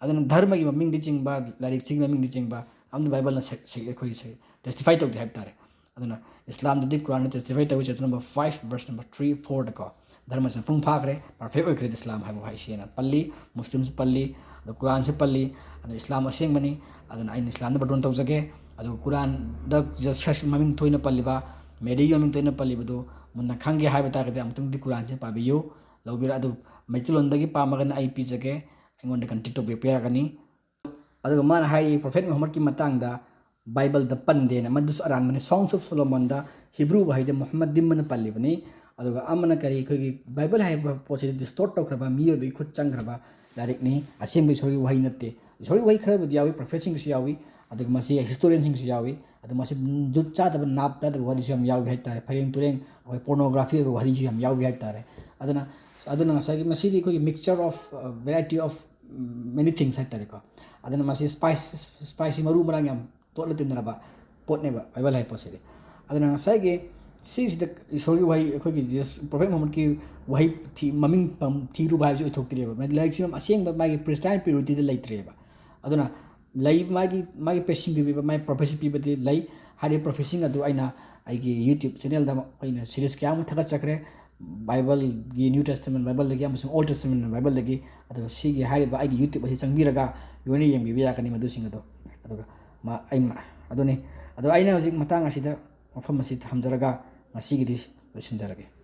ꯑꯗꯨꯅ ꯙꯔꯃꯒꯤ ꯃꯃꯤꯡꯗꯤ ꯆꯤꯡꯕ, ꯂꯥꯏꯔꯤꯛꯁꯤꯒꯤ ꯃꯃꯤꯡꯗꯤ ꯆꯤꯡꯕ, ꯑꯃꯗꯤ ꯕꯥꯏꯕꯜꯅ ꯁꯦ-, ꯁꯦ-, ꯑꯩꯈꯣꯏꯒꯤ ꯁꯦ-, ꯇꯦꯁꯇꯤꯐꯥꯏ ꯇꯧꯗꯦ ꯍꯥꯏꯕ ꯇꯥꯔꯦ꯫ ꯑꯗꯨꯅ ꯏꯁꯂꯥꯝꯗꯗꯤ ꯀꯨꯔꯥꯟꯅ ꯇꯦꯁꯇꯤꯐꯥꯏ ꯇꯧꯏ, chapter number five, verse number three, ꯐꯣꯔꯗꯀꯣ, "ꯙꯔꯃꯁꯤ ꯃꯄꯨꯡ ꯐꯥꯈ꯭ꯔꯦ, ꯄꯔꯐꯦꯛ ꯑꯣꯏꯈ꯭ꯔꯦ ꯏꯁꯂꯥꯝ ꯍꯥꯏꯕ ꯋꯥꯍꯩꯁꯤꯅ" ꯄꯜꯂꯤ, ꯃꯨꯁꯂꯤꯝꯁꯨ ꯄꯜꯂꯤ, ꯑꯗꯣ ꯀꯨꯔꯥꯟꯁꯨ ꯄꯜꯂꯤ꯫ ꯑꯗꯣ ꯏꯁꯂꯥꯝ ꯑꯁꯦꯡꯕꯅꯤ, ꯑꯗꯨꯅ ꯑꯩꯅ ꯏꯁꯂꯥꯝꯗ ꯕꯔꯗꯣꯟ ꯇꯧꯖꯒꯦ꯫ ꯑꯗꯨꯒ ꯀꯨꯔꯥꯟꯗ ꯖꯤꯁꯁ ꯈ꯭ꯔꯥꯏꯁ ꯃꯃꯤꯡ ꯊꯣꯏꯅ ꯄꯜꯂꯤꯕ, ꯃꯦꯔꯤꯒꯤ ꯃꯃꯤꯡ ꯊꯣꯏꯅ ꯄꯜꯂꯤꯕꯗꯨ ꯃꯨꯟꯅ ꯈꯪꯒꯦ ꯍꯥꯏꯕ ꯇꯥꯔꯒꯗꯤ ꯑꯃꯨꯛꯇꯪꯗꯤ ꯀꯨꯔꯥꯟꯁꯤ ꯄꯥꯕꯤꯌꯨ, ꯂꯧꯕꯤꯔ-, ꯑꯗꯨ ꯃꯩꯇꯩꯂꯣꯟꯗꯒꯤ ꯄꯥꯝꯃꯒꯅ ꯑꯩ ꯄꯤꯖꯒꯦ, ꯑꯩꯉꯣꯟꯗ ꯀꯟꯇꯦꯛ ꯇꯧꯕꯤꯔꯛꯄ ꯌꯥꯒꯅꯤ꯫ ꯑꯗꯨꯒ ꯃꯥꯅ ꯍꯥꯏꯔꯤ ꯄ꯭ꯔꯣꯐꯦꯠ ꯃꯨꯍꯝꯃꯗꯀꯤ ꯃꯇꯥꯡꯗ ꯕꯥꯏꯕꯜꯗ ꯄꯟꯗꯦꯅ, ꯃꯗꯨꯁꯨ ꯑꯔꯥꯟꯕꯅꯤ꯫ Songs of Solomonꯗ ꯍꯤꯕ꯭ꯔꯨ ꯋꯥꯍꯩꯗ ꯃꯨꯍꯝꯃꯗꯤꯝ ꯑꯅ ꯄꯜꯂꯤꯕꯅꯤ꯫ ꯑꯗꯨꯒ ꯑꯃꯅ ꯀꯔꯤ, ꯑꯩꯈꯣꯏꯒꯤ ꯕꯥꯏꯕꯜ ꯍꯥꯏꯕ ꯄꯣꯠꯁꯤꯗꯤ distort ꯇꯧꯈ꯭ꯔꯕ, ꯃꯤꯑꯣꯏꯕꯒꯤ ꯈꯨꯠ ꯆꯪꯈ꯭ꯔꯕ ꯂꯥꯏꯔꯤꯛꯅꯤ, ꯑꯁꯦꯡꯕ ꯏꯁꯣꯔꯒꯤ ꯋꯥꯍꯩ ꯅꯠꯇꯦ꯫ ꯏꯁꯣꯔꯒꯤ ꯋꯥꯍꯩ ꯈꯔꯕꯨꯗꯤ ꯌꯥꯎꯏ, ꯄ꯭ꯔꯣꯐꯦꯠꯁꯤꯡꯁꯨ ꯌꯥꯎꯏ, ꯑꯗꯨꯒ ꯃꯁꯤ ꯍꯤꯁꯇꯣꯔꯤꯌꯟꯁꯤꯡꯁꯨ ꯌꯥꯎꯏ꯫ ꯑꯗꯨ ꯃꯁꯤ ꯖꯨꯠ ꯆꯥꯗꯕ, ꯅꯥꯞ ꯆꯥꯗꯕ ꯋꯥꯔꯤꯁꯨ ꯌꯥꯝ ꯌꯥꯎꯏ ꯍꯥꯏꯇꯥꯔꯦ꯫ ꯐꯩꯔꯦꯡ ꯇꯨꯔꯦꯡ, ꯑꯩꯈꯣꯏ ꯄꯣꯔꯅꯣꯒ꯭ꯔꯥꯐꯤ ꯑꯣꯏꯕ ꯋꯥꯔꯤꯁꯨ ꯌꯥꯝ ꯌꯥꯎꯏ ꯍꯥꯏꯇꯥꯔꯦ꯫ ꯑꯗꯨꯅ, ꯑꯗꯨꯅ ꯉꯁꯥꯏꯒꯤ ꯃꯁꯤꯗꯤ ꯑꯩꯈꯣꯏꯒꯤ mixture of, uh, variety of many things ꯍꯥꯏꯇꯥꯔꯦꯀꯣ꯫ ꯑꯗꯨꯅ ꯃꯁꯤ ꯁ꯭ꯄꯥꯏꯁ, ꯁ꯭ꯄꯥꯏꯁꯤ, ꯃꯔꯨ ꯃꯔꯥꯡ ꯌꯥꯝ ꯇꯣꯠꯂ ꯇꯤꯟꯅꯔꯕ ꯄꯣꯠꯅꯦꯕ ꯕꯥꯏꯕꯜ ꯍꯥꯏꯕ ꯄꯣꯠꯁꯤꯗꯤ꯫ ꯑꯗꯨꯅ ꯉꯁꯥꯏꯒꯤ ꯁꯤꯁꯤꯗ ꯏꯁꯣꯔꯒꯤ ꯋꯥꯍꯩ, ꯑꯩꯈꯣꯏꯒꯤ ꯖꯤꯁ, ꯄ꯭ꯔꯣꯐꯦꯠ ꯃꯨꯍꯝꯃꯗꯀꯤ ꯋꯥꯍꯩ ꯊꯤ-, ꯃꯃꯤꯡ ꯄꯝ-, ꯊꯤꯔꯨꯕ ꯍꯥꯏꯕꯁꯤ ꯑꯣꯏꯊꯣꯛꯇ꯭ꯔꯦꯕ꯫ ꯂꯥꯏꯔꯤꯛꯁꯤ ꯑꯁꯦꯡꯕ ꯃꯥꯒꯤ ꯄ꯭ꯔꯤꯁꯇꯥꯏꯟ ꯄ꯭ꯌꯨꯔꯤꯇꯤꯗ ꯂꯩꯇ꯭ꯔꯦꯕ꯫ ꯑꯗꯨꯅ ꯂꯩ, ꯃꯥꯒꯤ, ꯃꯥꯒꯤ ꯄ꯭ꯔꯣꯐꯦꯁꯤꯡꯗꯨ ꯄꯤꯕ, ꯃꯥꯒꯤ ꯄ꯭ꯔꯣꯐꯦꯁꯤ ꯄꯤꯕꯗꯤ ꯂꯩ꯫ ꯍꯥꯏꯔꯤꯕ ꯄ꯭ꯔꯣꯐꯦꯁꯤꯡ ꯑꯗꯨ ꯑꯩꯅ ꯑꯩꯒꯤ YouTube ꯆꯦꯅꯦꯜꯗ ꯑꯩꯅ ꯁꯤꯔꯤꯁ ꯀꯌꯥ ꯑꯃ ꯊꯥꯒꯠꯆꯈ꯭ꯔꯦ꯫ ꯕꯥꯏꯕꯜꯒꯤ New Testament ꯕꯥꯏꯕꯜꯗꯒꯤ ꯑꯃꯁꯨꯡ Old Testament ꯕꯥꯏꯕꯜꯗꯒꯤ꯫ ꯑꯗꯨꯒ ꯁꯤꯒꯤ ꯍꯥꯏꯔꯤꯕ ꯑꯩꯒꯤ YouTube ꯑꯁꯤ ꯆꯪꯕꯤꯔꯒ ꯂꯣꯏꯅ ꯌꯦꯡꯕꯤꯕ ꯌꯥꯒꯅꯤ ꯃꯗꯨꯁꯤꯡ ꯑꯗꯣ꯫ ꯑꯗꯨꯒ ꯃ-, ꯑꯩ ꯃ-, ꯑꯗꯨꯅꯤ꯫ ꯑꯗꯣ ꯑꯩꯅ ꯍꯧꯖꯤꯛ ꯃꯇꯥꯡ ꯑꯁꯤꯗ ꯋꯥꯐꯝ ꯑꯁꯤ ꯊꯝꯖꯔꯒ ꯉꯁꯤꯒꯤꯗꯤ ꯂꯣꯏꯁꯤꯟꯖꯔꯒꯦ꯫